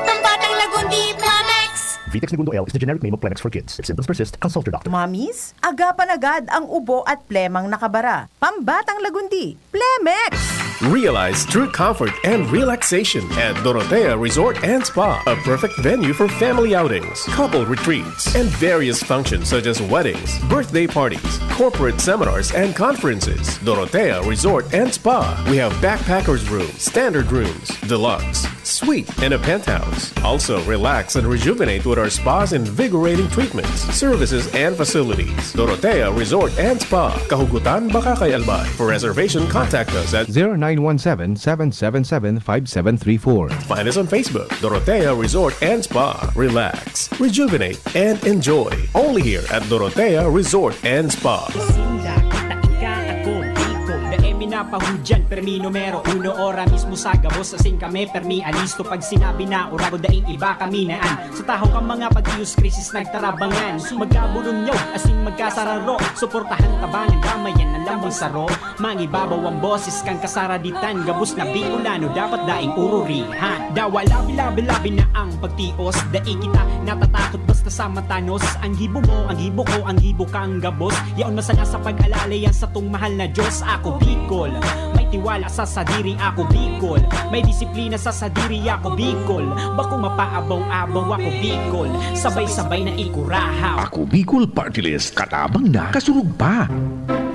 Pambatang lagundi, Plemex! Vitex Segundo L is the generic name of Plemex for kids. If symptoms persist, consult your doctor. Mommies, agapan agad ang ubo at plemang nakabara. Pambatang lagundi, Plemex! Realize true comfort and relaxation at Dorotea Resort and Spa, a perfect venue for family outings, couple retreats, and various functions such as weddings, birthday parties, corporate seminars, and conferences. Dorotea Resort and Spa. We have backpackers room, standard rooms, deluxe, Suite and a penthouse. Also, relax and rejuvenate with our spa's invigorating treatments, services, and facilities. Dorotea Resort and Spa, Kahugutan, Bacacay, Albay. For reservation, contact us at zero nine one seven, seven seven seven, five seven three four. Find us on Facebook, Dorotea Resort and Spa. Relax, rejuvenate, and enjoy. Only here at Dorotea Resort and Spa. Sinda, kita, ika, ako, Bicol. Dai mi napahudyan, permi numero uno, ora mismo sa gabos. Asin kami, permi alisto pag sinabi na, ora ko daing iba kami na an. Sa tahaw kan mga pagtiyos, krisis nagtarabangan. Magkaburunyaw, asin magkasararo. Suportahan, tabangan, damayan, ang lambang saro. Mangibabaw ang boses kan kasaraditan, gabos na Bicolano dapat daing ururihan. Dawa labi-labi-labi na ang pagtios, dai kita natatakot basta sa matanos. Ang gibo mo, ang gibo ko, ang gibo kang gabos. Yaon masana sa pag-alala yan satong mahal na Diyos. Ako Bicol, may tiwala sa sadiri. Ako Bicol, may disiplina sa sadiri. Ako Bicol, bako mapaabaw-abaw. Ako Bicol, sabay-sabay na ikurahaw. Ako Bicol Party List, katabang na, kasurog pa.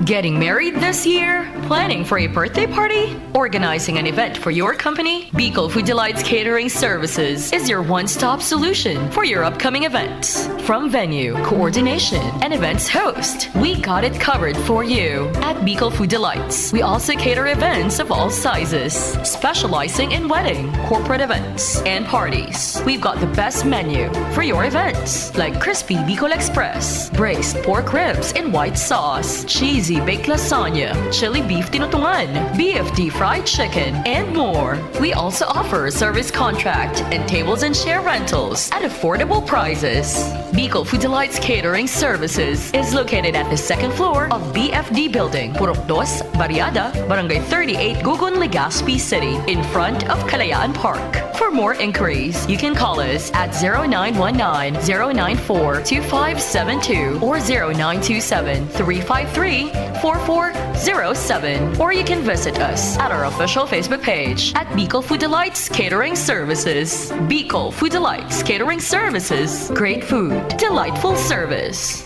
Getting married this year? Planning for a birthday party? Organizing an event for your company? Bicol Food Delights Catering Services is your one-stop solution for your upcoming events. From venue, coordination, and events host, we got it covered for you. At Bicol Food Delights, we also cater events of all sizes, specializing in wedding, corporate events, and parties. We've got the best menu for your events, like crispy Bicol Express, braised pork ribs in white sauce, cheesy baked lasagna, chili beef tinutungan, B F D fried chicken, and more. We also offer service contract and tables and chair rentals at affordable prices. Bicol Food Delights Catering Services is located at the second floor of B F D Building, Purok Dos, Barriada, Barangay thirty-eight, Gugun, Legazpi City, in front of Kalayaan Park. For more inquiries, you can call us at zero nine one nine, zero nine four, two five seven two or zero nine two seven, three five three, four four zero seven. Or you can visit us at our official Facebook page at Bicol Food Delights Catering Services. Bicol Food Delights Catering Services. Great food, delightful service.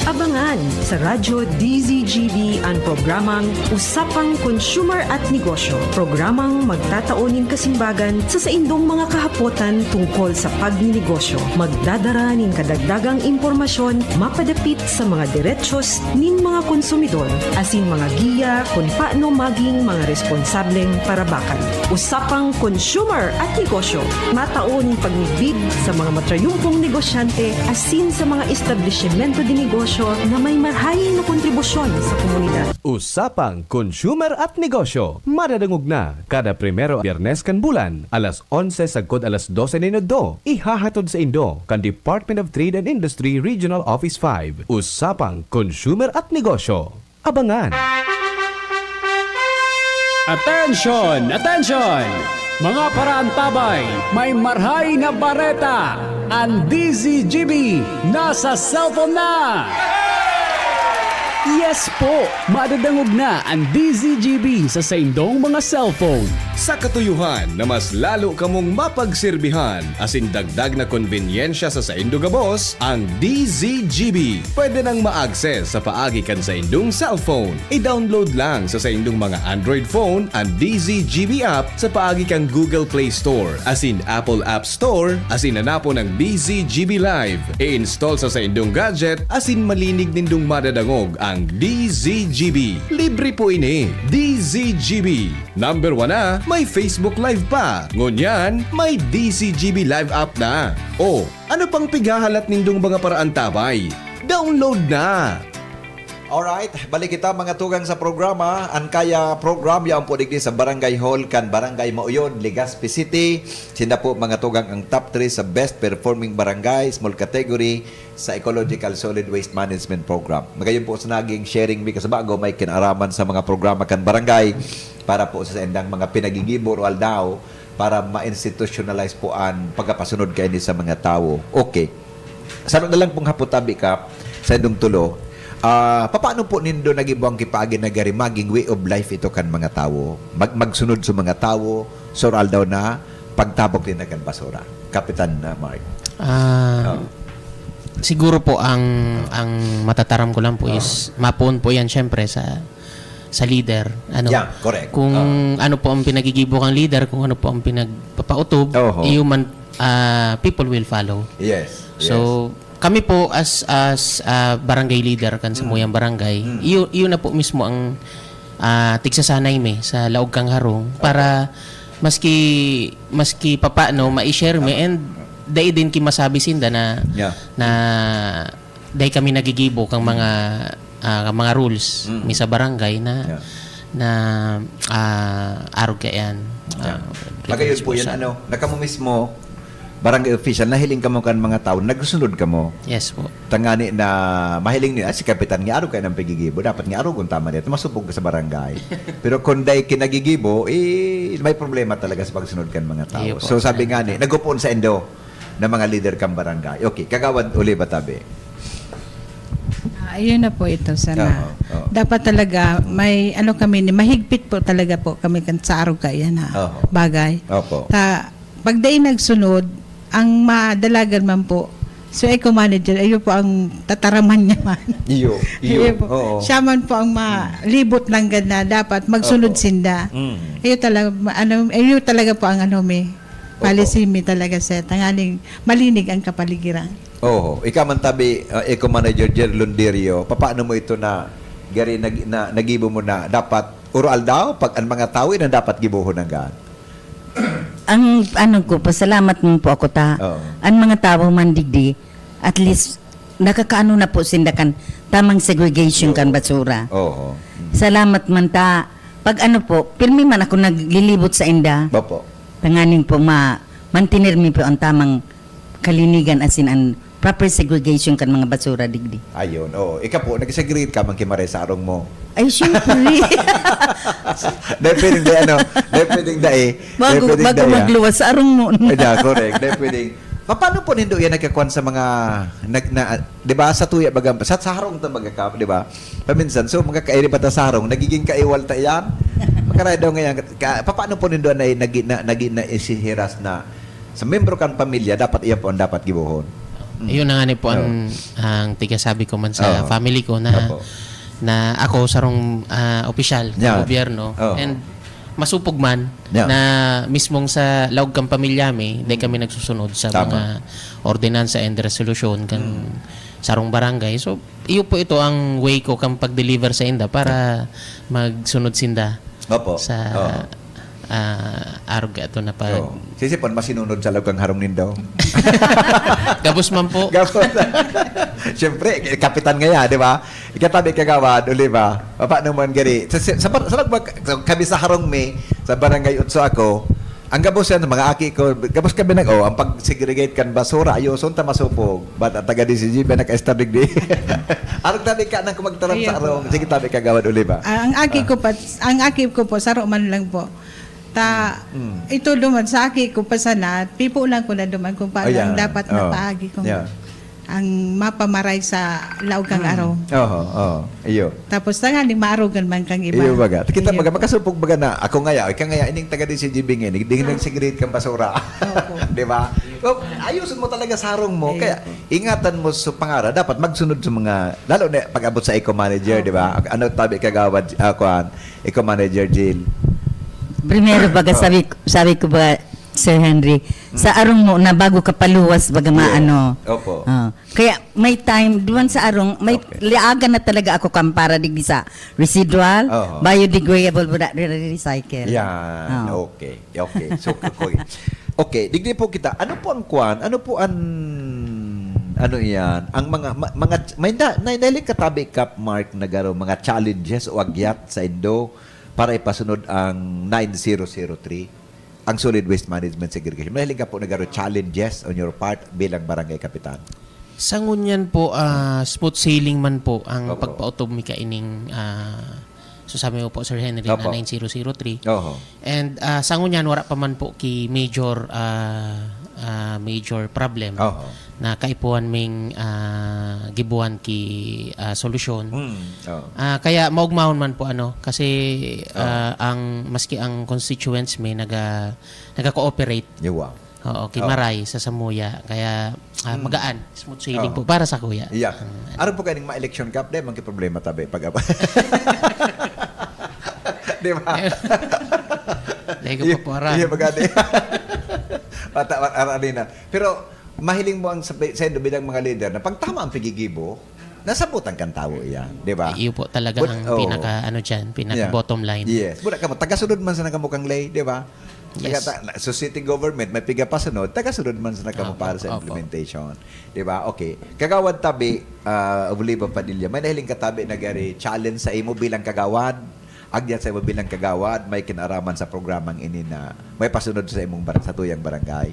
Abangan sa Radyo D Z G B an programang Usapang Consumer at Negosyo, programang magtatao nin kasimbagan sa saindong mga kahapotan tungkol sa pagninegosyo. Magdadara nin kadagdagang impormasyon mapadapit sa mga derechos nin mga konsumidor asin mga giya kun paano maging mga responsableng parabakan. Usapang Consumer at Negosyo, matao nin pagmidbid sa mga matrayumpong negosyante asin sa mga establisimento de negosyo na may marhay na kontribusyon sa komunidad. Usapang Consumer at Negosyo, madadangog na kada primero Biyernes kan bulan, alas onse sagkod alas dose nin udto. Ihahatod saindo kan Department of Trade and Industry Regional Office five. Usapang Consumer at Negosyo. Abangan! Atensyon! Atensyon! Mga paraantabay, may marhay na bareta! An D Z G B nasa cellphone na! Yes po! Madadangog na an D Z G B sa saindong mga cellphone. Sa katuyohan na mas lalo kamong mapagserbihan asin dagdag na konbenyensya sa saindo gabos, ang D Z G B pwede nang ma-access sa paagi kan saindong cellphone. I-download lang sa saindong mga Android phone an D Z G B app sa paagi kan Google Play Store asin Apple App Store asin hanapon ang D Z G B Live. I-install sa saindong gadget asin malinig nindong madadangog ang D Z G B. Libre po ini. D Z G B. Number one na, may Facebook Live pa. Ngunyan, may D Z G B Live app na. O, ano pang pighahalat nindong mga paraantabay? Download na! Alright, balik kita mga tugang sa programa. An Kaya Program, yaon po digdi sa Barangay Hall kan Barangay Maoyon, Legazpi City. Sinda po mga tugang ang top three sa best performing barangay, small category, sa Ecological Solid Waste Management Program. Magayon po sa naging sharing mi kasabag, may kinaaraman sa mga programa kan barangay para po sa saindang mga pinagigibo o aldaw para ma-institutionalize po an pagkapasunod kaini sa mga tawo. Okay. Saro na lang pong hapot, tabi ka, sa indong tulo. Ah, papaano po nindo nagibo ang kipaagi na gari maging way of life ito kan mga tawo? Mag-, magsunod sa mga tawo, sa aldaw na pagtabok din kan basura. Kapitan, ah, Mark. Ah, Oo. Siguro po ang, ang matataram ko lang po Oo. is mapoon po yan syempre sa, sa leader, ano. Yeah, correct. Kung Ah. ano po ang pinagigibo kang leader, kung ano po ang pinagpapautob, Oho. iyo man, ah, people will follow. Yes. So, kami po as as ah, barangay leader kan samuyang barangay, Mm. iyo iyo na po mismo ang ah, tigsasanay mi sa laog kang harong para maski maski papaano ma-share mi and dai din ki masabi sinda na Yeah. na dai kami nagigibo kang mga ah, kang mga rules Mm. mi sa barangay na Yeah. na ah, arog kaiyan. Yeah. Ah, Magayon po yan, responsa- ano, na kamo mismo, barangay official, nahiling kamo kan mga tao, nagsunod kamo. Yes po. Tangani na mahiling niya, "Ah, si Kapitan nga arog kaiyan ang pagigibo, dapat nga arog ang tama niya, masupog ka sa barangay." Pero kung dai kinagigibo, eh, may problema talaga sa pagsunod kan mga tao. Iyo po. So sabi nga ni, nagupon sa indo na mga leader kang barangay. Okay, Kagawad Oliva Tabe. Ah, ayun na po ito, sana. Oo, oo. Dapat talaga may ano kami, ni mahigpit po talaga po kami kan sa arog kaiyan na Oo. bagay. Opo. Ta, pag dai nagsunod, ang madalagan man po, so eco manager, ayun po ang tataraman niya man. Iyo, iyo. Ayun po. Oo. Siya man po ang malibot lang gad na dapat magsunod Opo. sinda. Mm. Ayun talaga, ma- ano, ayun talaga po ang ano may Opo. policy mi talaga, sir. Tanganing malinig ang kapaligiran. Oho. Ikaw man tabi, uh, Eco Manager Jer Londerio, papaano mo ito na gari nag, na, nagibo mo na dapat uro aldaw pag ang mga tao na dapat gibohon ang gaan? Ang ano ko, pasalamat man po ako ta. Oo. Ang mga tawo man digdi, at least nakakaano na po sinda kan tamang segregation kan basura. Oho. Salamat man ta. Pag ano po, pirmi man ako naglilibot sa inda. Opo. Tanganing po ma mantener mi po ang tamang kalinigan asin ang proper segregation kan mga basura digdi. Ayun, oo. Ika po, nag-segregate ka man ki Maray sa arong mo. Ay, syempre. Dahil pwedeng dahil ano, dahil pwedeng dahil. Bago, bago magluwas sa arong mo. Ay, da, correct. Dahil pwedeng. Pa-, paano po nindo yan nagkakuan sa mga, nag, na, di ba, sa tuya, baga, sa, sa harong ta, baga ka, di ba? Paminsan, so, mga kairi ba ta sa harong, nagiging kaiwal ta yan? Makaray daw ngayon, ka, pa-, paano po nindo na, nag, na, nag, na, isihiras na sa membro kan pamilya, dapat iyan po ang dapat gibohon. Ayun na nga ni po ang, ang tigasabi ko man sa Oo. family ko na Opo. na ako sarong ah, opisyal ng Yeah. gobyerno Oo. and masupog man Yeah. na mismong sa laog kang pamilya mi, dai kami nagsusunod sa Tama. mga ordinansa and resolution kan sarong barangay. So, iyo po ito ang way ko kang pag-deliver sa inda para magsunod sinda Opo. sa Oo. ah, arog ato na pag Oo. Sisipon, masinunod sa laog kang harong nindo. Gabos man po. Gabos. Siyempre, kapitan ngaya, di ba? Ikatabi kagawad, Oliva. Papa naman gari. Sa, sa, sa, sa, sa, kami sa harong mi, sa barangay Utso ako, ang gabos yan, mga aki ko, gabos kami nag, oh, ang pag-segregate kan basura, ayoson ta masupog. But ang taga D C G B, naka-establig di. Arog tabi ka nang kumagtaram Ayan sa po. arong. Sige, tabi kagawad, Oliva. Ah, ang aki ko pa, ang aki ko po, saro man lang po. Ta, ito duman sa aki ko pa sana, pipo lang ko na duman kung paano Ayan. ang dapat na Oh. paagi kung Yeah. ang mapamaray sa laog kang arong. Oo, oo. Iyo. Tapos tanganing maarogan man kang iba. Iyo baga. Kita Iyo baga, po. Makasupog baga na. Ako ngaya, ika ngaya, ining taga D C G B ngayon, hindi nga nagsigrid kang basura. Opo. Di ba? So, ayusin mo talaga sa harong mo. Iyo Kaya, po. ingatan mo sa pangara. Dapat magsunod sa mga, lalo na pag-abot sa eco manager, di ba? Ano tabi kagawad, ah, kuan, eco manager, Jill? Primero baga sabi, sabi ko ba, Sir Henry, sa arong mo na bago ka paluwas baga Yes. maano. Opo. Ah. Kaya may time, duman sa arong, may Okay. liagan na talaga ako kampara digdi sa residual, Oo. biodegradable, wala re-recycle. Yan. Ah. Okay. Okay. So, okay. Okay, digdi po kita. Ano po ang kwan? Ano po ang, ano yan? Ang mga, ma- mga, may na, na, nahiling katabi, Kap Mark Nagaro, mga challenges o agyat sa indo para ipasunod ang nine zero zero three, ang solid waste management segregation. Mahiling ka po, Nagaro, challenges on your part bilang barangay kapitan? Sa ngunyan po, ah, smooth sailing man po ang Opo. pagpaotob mi kaining, ah, so sabi mo po, Sir Henry, Opo. na nine zero zero three. Oho. And ah, sa ngunyan, wala pa man po ki major, ah, ah, major problem Oho. na kaipuhan ming ah, gibuhan ki ah, solusyon. Mm. Oh. Ah, kaya maugmahon man po ano kasi Oh. ah, ang maski ang constituents may naga naga-cooperate. Yawa. Oo, Oh. kimaray sa samuya kaya ah, magaan, smooth sailing Oh. po para sa kuya. Yeah. Ang- Araw po kaning ma-election cup, dahil man ki problema tabi pag Di ba? Dai ko pa po aram. Iyo, baga di. Bata, aram na. Pero mahiling mo ang sa, sa indo bilang mga leader na pag tama ang pigigibo, nasabutan kan tawo iyan, di ba? Iyo po talaga But, ang oh. pinaka, ano dyan, pinaka Yeah. bottom line. Yes. Buda ka mo, tagasunod man sana kamo kang ley, di ba? Yes. Taga, ta, so city government, may piga pasunod, tagasunod man sana kamo Opo, para sa opo. implementation. Di ba? Okay. Kagawad tabi, ah, Oliva Padilla, may nahiling ka tabi na gari challenge sa imo bilang kagawad? Agyan sa imo bilang kagawad, may kinaraman sa programang ini na may pasunod sa imong bar-, sa tuyang barangay?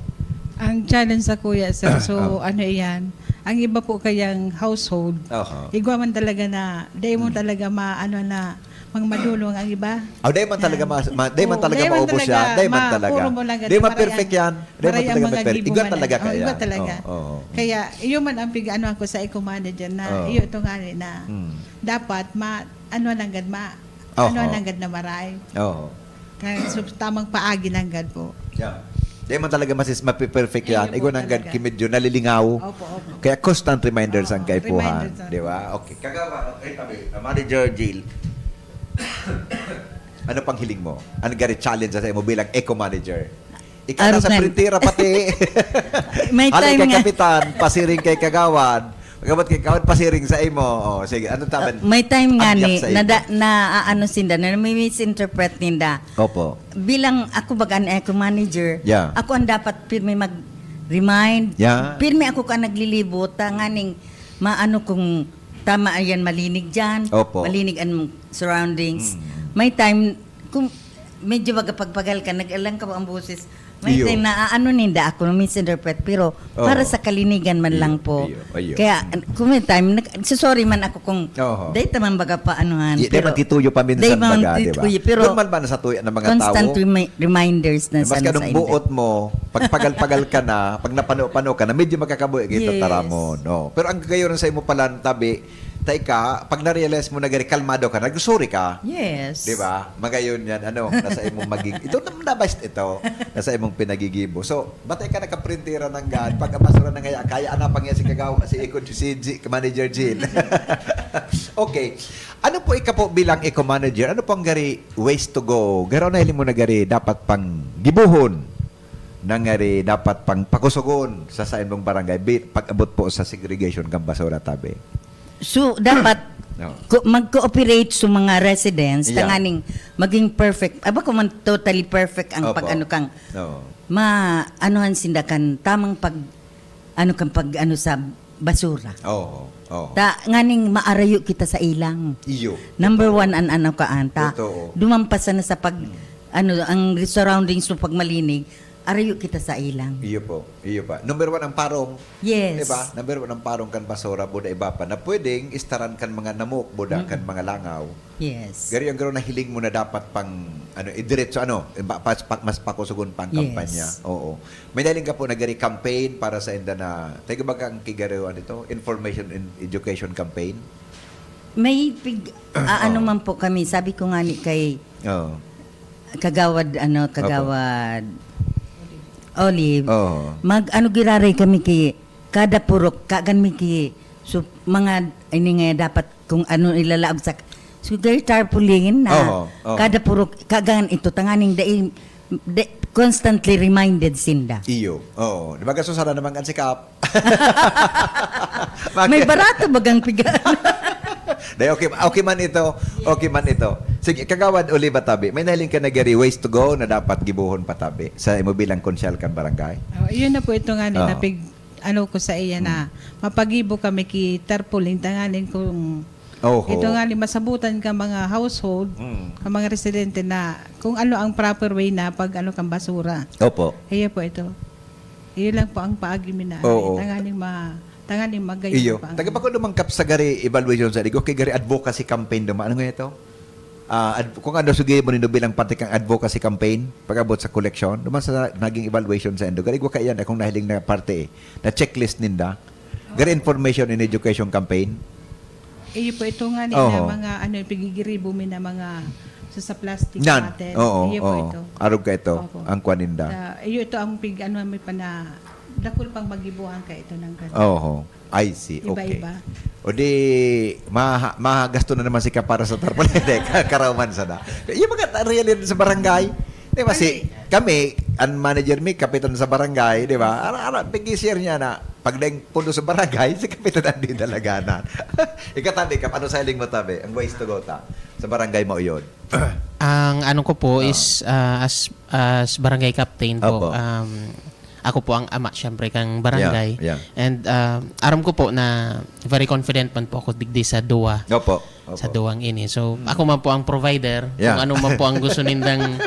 Ang challenge sa kuya, sir, so, Oh. ano iyan? Ang iba po kayang household, Oho. igwa man talaga na, dai mo Hmm. talaga ma-, ano na, mga madulong ang iba. Oh, dai man talaga Yan. ma-, ma-, dai man Oo, talaga dai man maubos talaga yan. Dai man ma-, talaga. puro mo lang Dai ganun, man perfect maray yan. Dai man maray ang talaga mga ma-perfect. gibo Igwa man talaga yan. Oh, kaya. igwa talaga. Oo, oo. Kaya, iyo man ang pig-ano ako sa eco manager na, Oo. iyo ito nga ni na, Hmm. dapat ma-, ano lang gad, ma-, Oho. ano lang gad na maray. Oo. Kaya, so, tamang paagi lang gad po. Yeah. Dai man talaga masis-, mape-perfect Ay, yan. iyo po Igwa nang gad talaga. ki medyo nalilingaw. Opo, opo. Kaya constant reminders ang Oo, kaipuhan. reminders ang Di ba? Okay. Kagawa, okay, tabi. Ah, Manager Jill, ano pang hiling mo? Ano gari challenge sa imo bilang eco manager? Ikaw Arog nasa nga. printera pati. May Hali time kay nga. kapitan, pasiring kay kagawad. Pagkabot kay kagawad, pasiring sa imo. Oh, sige, ano tabi? Ah, may time nga Agyat ni, sa imo. nada-, na, ah, ano sinda, na may misinterpret ninda. Opo. Bilang ako baga an eco manager, Yeah. ako ang dapat pirmi mag-remind. Yeah. Pirmi ako ka naglilibot, ta nganing maano kung tama ayan, malinig dyan, Opo. malinig ang surroundings. Mm. May time, kung medyo baga pagpagal ka, nag-alang ka ba ang boses? May Iyo. time na, ah, ano ninda ako, misinterpret, pero Oo. para sa kalinigan man Iyo, lang po. iyo, iyo. Kaya, Mm. kung may time, nag-, sorry man ako kung Oho. dahil tamang baga pa anuhan, Di, di pero man tituyo pa minsan dahil man baga, di ba? tituyo, pero Normal ba na sa tuya ng mga constant tao? remi-, reminders na Mas sana sa kanong inda. buot mo, pagpagal-pagal ka na, pag napano-pano ka na, medyo makakabuhi kita Yes. taramon. No? Pero ang gayon sa imo pala, tabi, ta ika, pag na-realize mo na gari, kalmado ka, nag-sorry ka. Yes. Di ba? Magayon yan, ano, nasa imong magig-, ito na, na best ito, nasa imong pinagigibo. So, batay ka nakaprintera ng gan, pag abasura na ngaya, kaya ana pa nga si kagawa, si Eco, si G, Manager Jean. Okay. Ano po ika po bilang eco manager? Ano po ang gari ways to go? Garo na hiling mo na gari dapat pang gibuhon? Nangari dapat pang pakusugon sa saindong barangay bi-, pag-abot po sa segregation kan basura, tabi? So, dapat No. ko-, mag-cooperate sa mga residents Yeah. tanganing maging perfect. Aba, kung man totally perfect ang Opo. pag-ano kang Oo. ma-, anuhan sinda kan tamang pag-, ano kan pag-ano sa basura. Oo, oo. Ta, nganing maarayo kita sa ilang. Iyo. Number Totoo. one an ano kaan ta. Totoo. Dumampas na sa pag, Hmm. ano, ang surroundings mo pag malinig, arayo kita sa ilang. Iyo po. Iyo pa. Number one ang parong. Yes. Di ba? Number one ang parong kan basura, buda iba pa. Na pwedeng istaran kan mga namok, buda Mm. kan mga langaw. Yes. Garo ang garo na hiling mo na dapat pang, ano, idiretso, ano, ba-, pas-, pa-, mas pakusugon pang Yes. kampanya. Oo. May nahiling ka po na gari campaign para sa inda na, tayo ba kang kigaro, ano ito? Information and education campaign? May pig-, ah, ano Oo. man po kami, sabi ko nga ni kay Oo. Kagawad, ano, Opo. Kagawad Olive, Oo. mag-ano giraray kami ki kada purok, kagan mi ki, so, mga, ini nga dapat kung ano ilalaog sa, so, gay tarpaulin na Oo, oo. kada purok, kagan ito, tanganing dai, dai, constantly reminded sinda. Iyo. Oo. Di ba, gaso sana naman kan sikap? May Bakit? barato bagang piga. Dai, okay, okay man ito. Okay man ito. Sige, Kagawad Oliva Tabi, may nahiling ka na gari ways to go na dapat gibuhon pa tabi sa imo bilang konsyal kan barangay? Oh, yun na po ito nga ni Oo. napig-, ano ko sa iya na Hmm. mapagibo kami ki tarpaulin tanganing kung Oho. ito nga ni masabutan ka mga household, Hmm. ka mga residente na kung ano ang proper way na pag ano kang basura. Opo. Iya po ito. Iyo lang po ang paagi mi na Oo. tanganing ma-, tanganing magayon Iyo. pa ang Taga pa ko naman kap sa gari evaluation sa igo, kay gari advocacy campaign naman. Ano nga ito? Ah, ad-, kung ano, sige mo nindo bilang parte kang advocacy campaign, pag-abot sa koleksyon, naman sa naging evaluation sa indo. Gari ko kaiyan, akong nahiling na parte eh, na checklist ninda. Gari information and education campaign. Iyo po ito nga ni Oho. na mga ano, pigigiribo mi na mga sa, sa plastic Yan. bottle. Oo, Iyo po oo. ito. Arog ka ito, Opo. ang kwan ninda. Sa, iyo ito ang pig-, ano, may pana-, dakul pang magibuhan ka ito ng ganun. Oho. I see. Okay. Iba-iba. O di, maha, mahagasto na naman si ka para sa tarpaulin. Hindi, ka- karaman sana. Yung mga ta- realidad sa barangay. Di ba si, kami, ang manager mi, kapitan sa barangay, di ba? Ara, ara, pag-share niya na, pag daing pundo sa barangay, si kapitan ang dinalaganan. Ikaw, tabi, kap, ano sa hiling mo, tabi? Ang ways to go ta? Sa barangay Mauyod. Ang ano ko po Ah. is ah, as as barangay captain po. Opo. Um, ako po ang ama syempre kang barangay. Yeah, yeah. And ah, aram ko po na very confident man po ako digdi sa duwa. Opo. Opo. Sa duwang ini. So, ako man po ang provider Yeah. kung ano man po ang gusto nindang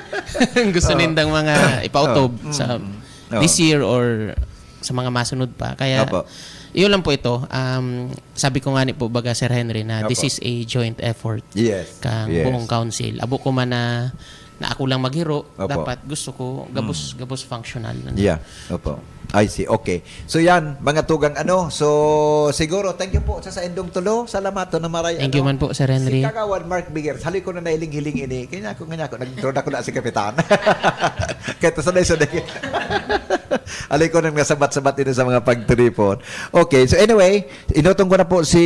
gusto Oo. nindang mga ipautob Oo. sa Mm. Oo. this year or sa mga masunod pa. Kaya Opo. yun lang po ito. Um, sabi ko nga ni po baga Sir Henry na this Opo. is a joint effort Yes. kang Yes. buong council. Abo ko man na, na ako lang maghiro, Opo. dapat gusto ko gabos gabos functional. Ano? Yeah. Opo. I see. Okay. So yan, mga tugang ano. So siguro, thank you po sa saindong tulo. Salamat to na maray. Thank you man po, Sir Henry. Si Kagawad Mark Bigers, hali ko na nailing-hiling ini. Kanya ako, kanya ako, nag-draw ako na si Kapitan. Kaya to sanay-sanay. Hali ko nang nasabat-sabat ini sa mga pagtiripon. Okay, so anyway, inutong ko na po si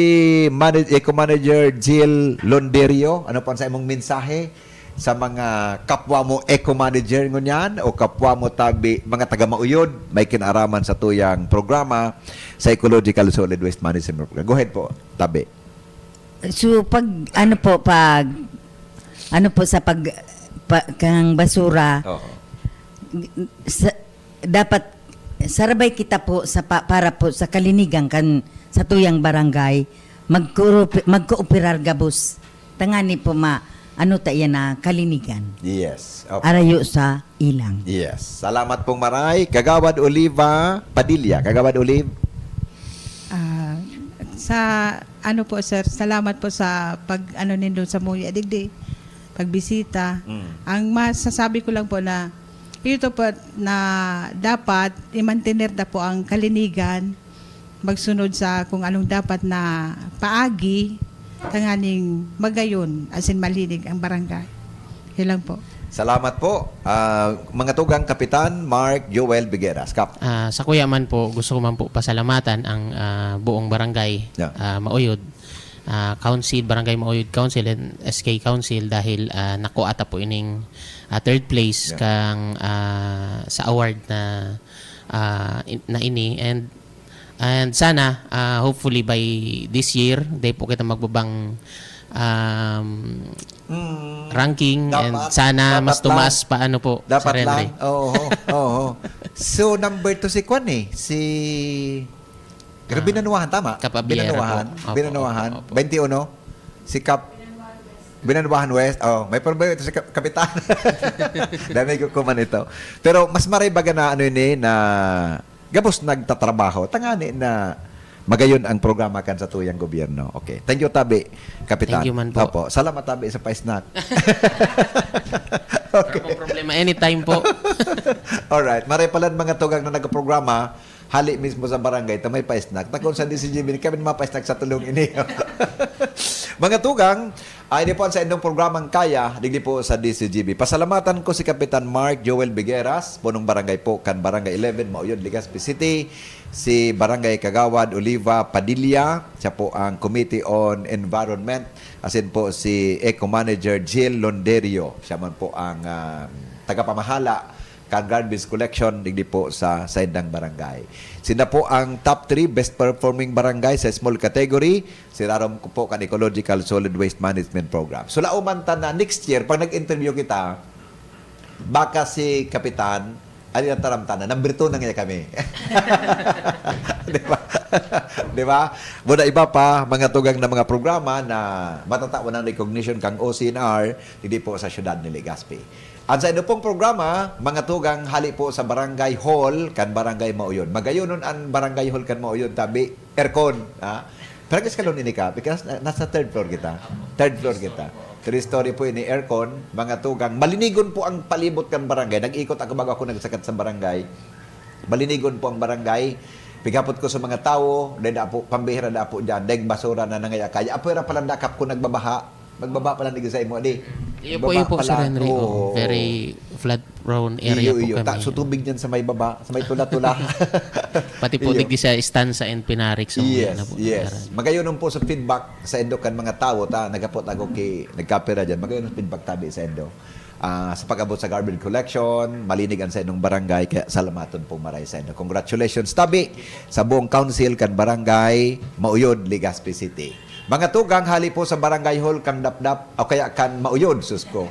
manage, Eco Manager Jill Londerio. Ano po ang sa imong mensahe sa mga kapwa mo eco manager ngunyan o kapwa mo tabi, mga taga Mauyod, may kinaaraman sa tuyang programa sa Ecological Solid Waste Management Program? Go ahead po, tabi. So pag ano po pag ano po sa pag pa, kang basura Oo. sa, dapat sarabay kita po sa pa, para po sa kalinigan kan sa tuyang barangay magkooper- magkooperar gabos tangani po ma ano ta yan na kalinigan Yes. Okay. arayo sa ilang. Yes. Salamat pong maray. Kagawad Oliva Padilla. Kagawad Olive. Ah, sa ano po, sir, salamat po sa pag ano nindo sa Muya Digdi, pagbisita. Mm. Ang masasabi ko lang po na ito po na dapat i-mantener na po ang kalinigan, magsunod sa kung anong dapat na paagi tanganing magayon asin malinig ang barangay. Yun lang po. Salamat po. Ah, mga tugang Kapitan Mark Joel Bigueras. Kap. Ah, sa kuya man po, gusto ko man po pasalamatan ang ah, buong barangay Yeah. ah, Mauyod. Ah, Council, Barangay Mauyod Council and S K Council dahil ah, nakuha ta po ining ah, third place Yeah. kang ah, sa award na ah, in- na ini and and sana ah, hopefully by this year, day po kita magbabang um, Mm. ranking and Dapat, sana mas dapat tumaas lang. pa ano po, Dapat Sir Henry. lang. Oo, oo. So, number two si Kwan eh. Si... Pero Ah, Binanuahan, tama? Kapabiera Binanuahan. po. Opo, Binanuahan. opo, opo. Twenty-uno. Si Kap... Binanuahan West. Oh, may problema ito si Kap- Kapitan. Dami ko kuman ito. Pero mas maray baga na ano ini na gabos nagtatrabaho. Tangani na magayon ang programa kan sa tuyang gobyerno. Okay. Thank you, Tabi, Kapitan. Thank you man po. Opo. Salamat, Tabi, sa pa-snack. Wala pong problema. Anytime po. Alright. Maray pala mga tugang na nagprograma, hali mismo sa barangay, ta may pa-snack. Takon sa D C G B, kami mga pa-snack sa tulong ini. Mga tugang, ay di po ang sa inyong programang Kaya, digdi po sa D C G B. Pasalamatan ko si Kapitan Mark Joel Bigueras, punong barangay po, kan Barangay eleven, Mauyod, Legazpi City, si Barangay Kagawad Oliva Padilla, siya po ang Committee on Environment, asin po si Eco Manager Jill Londerio, siya man po ang ah, tagapamahala kan garbage collection digdi po sa saindang barangay. Sila po ang top three best performing barangay sa small category. Sirarom ko po kan Ecological Solid Waste Management Program. So, lauman ta na next year, pag nag-interview kita, baka si Kapitan, ano yung taram ta na, number two na nga kami. Di ba? Di ba? Muna iba pa, mga tugang na mga programa na matatawan ng recognition kang O C N R, hindi po sa syudad ni Legazpi. Ang sa inyo pong programa, mga tugang hali po sa Barangay Hall kan Barangay Mauyod. Magayonon ang Barangay Hall kan Mauyod, tabi aircon, ha? Pero gusto ka ini ka, because na- nasa third floor kita. Third floor kita. Three story po ini, aircon, mga tugang. Malinigon po ang palibot kan barangay. Nag-ikot ako bago ako nagsakat sa barangay. Malinigon po ang barangay. Pigapot ko sa mga tawo, dahil da po, pambihira da po dyan, dahil basura na nangayakaya. Apwera palang dakap ko nagbabaha. Magbaba pa lang digdi sa imo, di. Iyo po, Baba iyo po, pa Sir lang. Henry. Oo. Oh, very flood prone area Iyo, po iyo. kami. Ta, so tubig dyan sa may baba, sa may tula-tula. Pati po Iyo. Digdi sa Estancia and Pinarik sa mga Yes, na po. yes. Magayon po sa feedback sa indo kan mga tawo ta nagapot ako ki nagkapira dyan. Magayon ang feedback tabi sa indo. Ah, sa pag-abot sa garbage collection, malinig ang sa indong barangay, kaya salamaton po maray sa indo. Congratulations tabi sa buong council kan barangay Mauyod, Legazpi City. Mga tugang, hali po sa barangay hall kan Dapdap o kaya kan Mauyod, sus ko.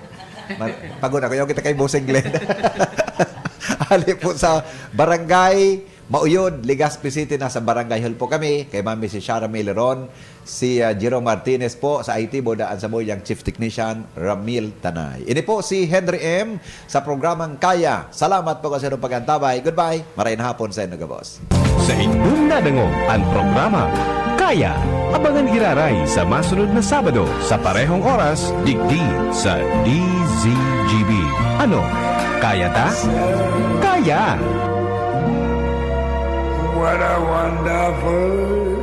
Ma- Pagod ako, yung kita kay Bossing Glenn. Hali po sa barangay Mauyod, Legazpi City, nasa barangay hall po kami. Kay Mami si Shara May Leron, si ah, Jerome Martinez po sa I T, Boda Ansamoy, ang Chief Technician, Ramil Tanay. Ini po si Henry M sa programang Kaya. Salamat po kasi ng pag-antabay. Goodbye. Maray na hapon sa inyo, gabos. Sa indong nadangog an programa Kaya, abangan giraray sa masunod na Sabado sa parehong oras digdi sa D Z G B. Ano? Kaya ta? Kaya! What a wonderful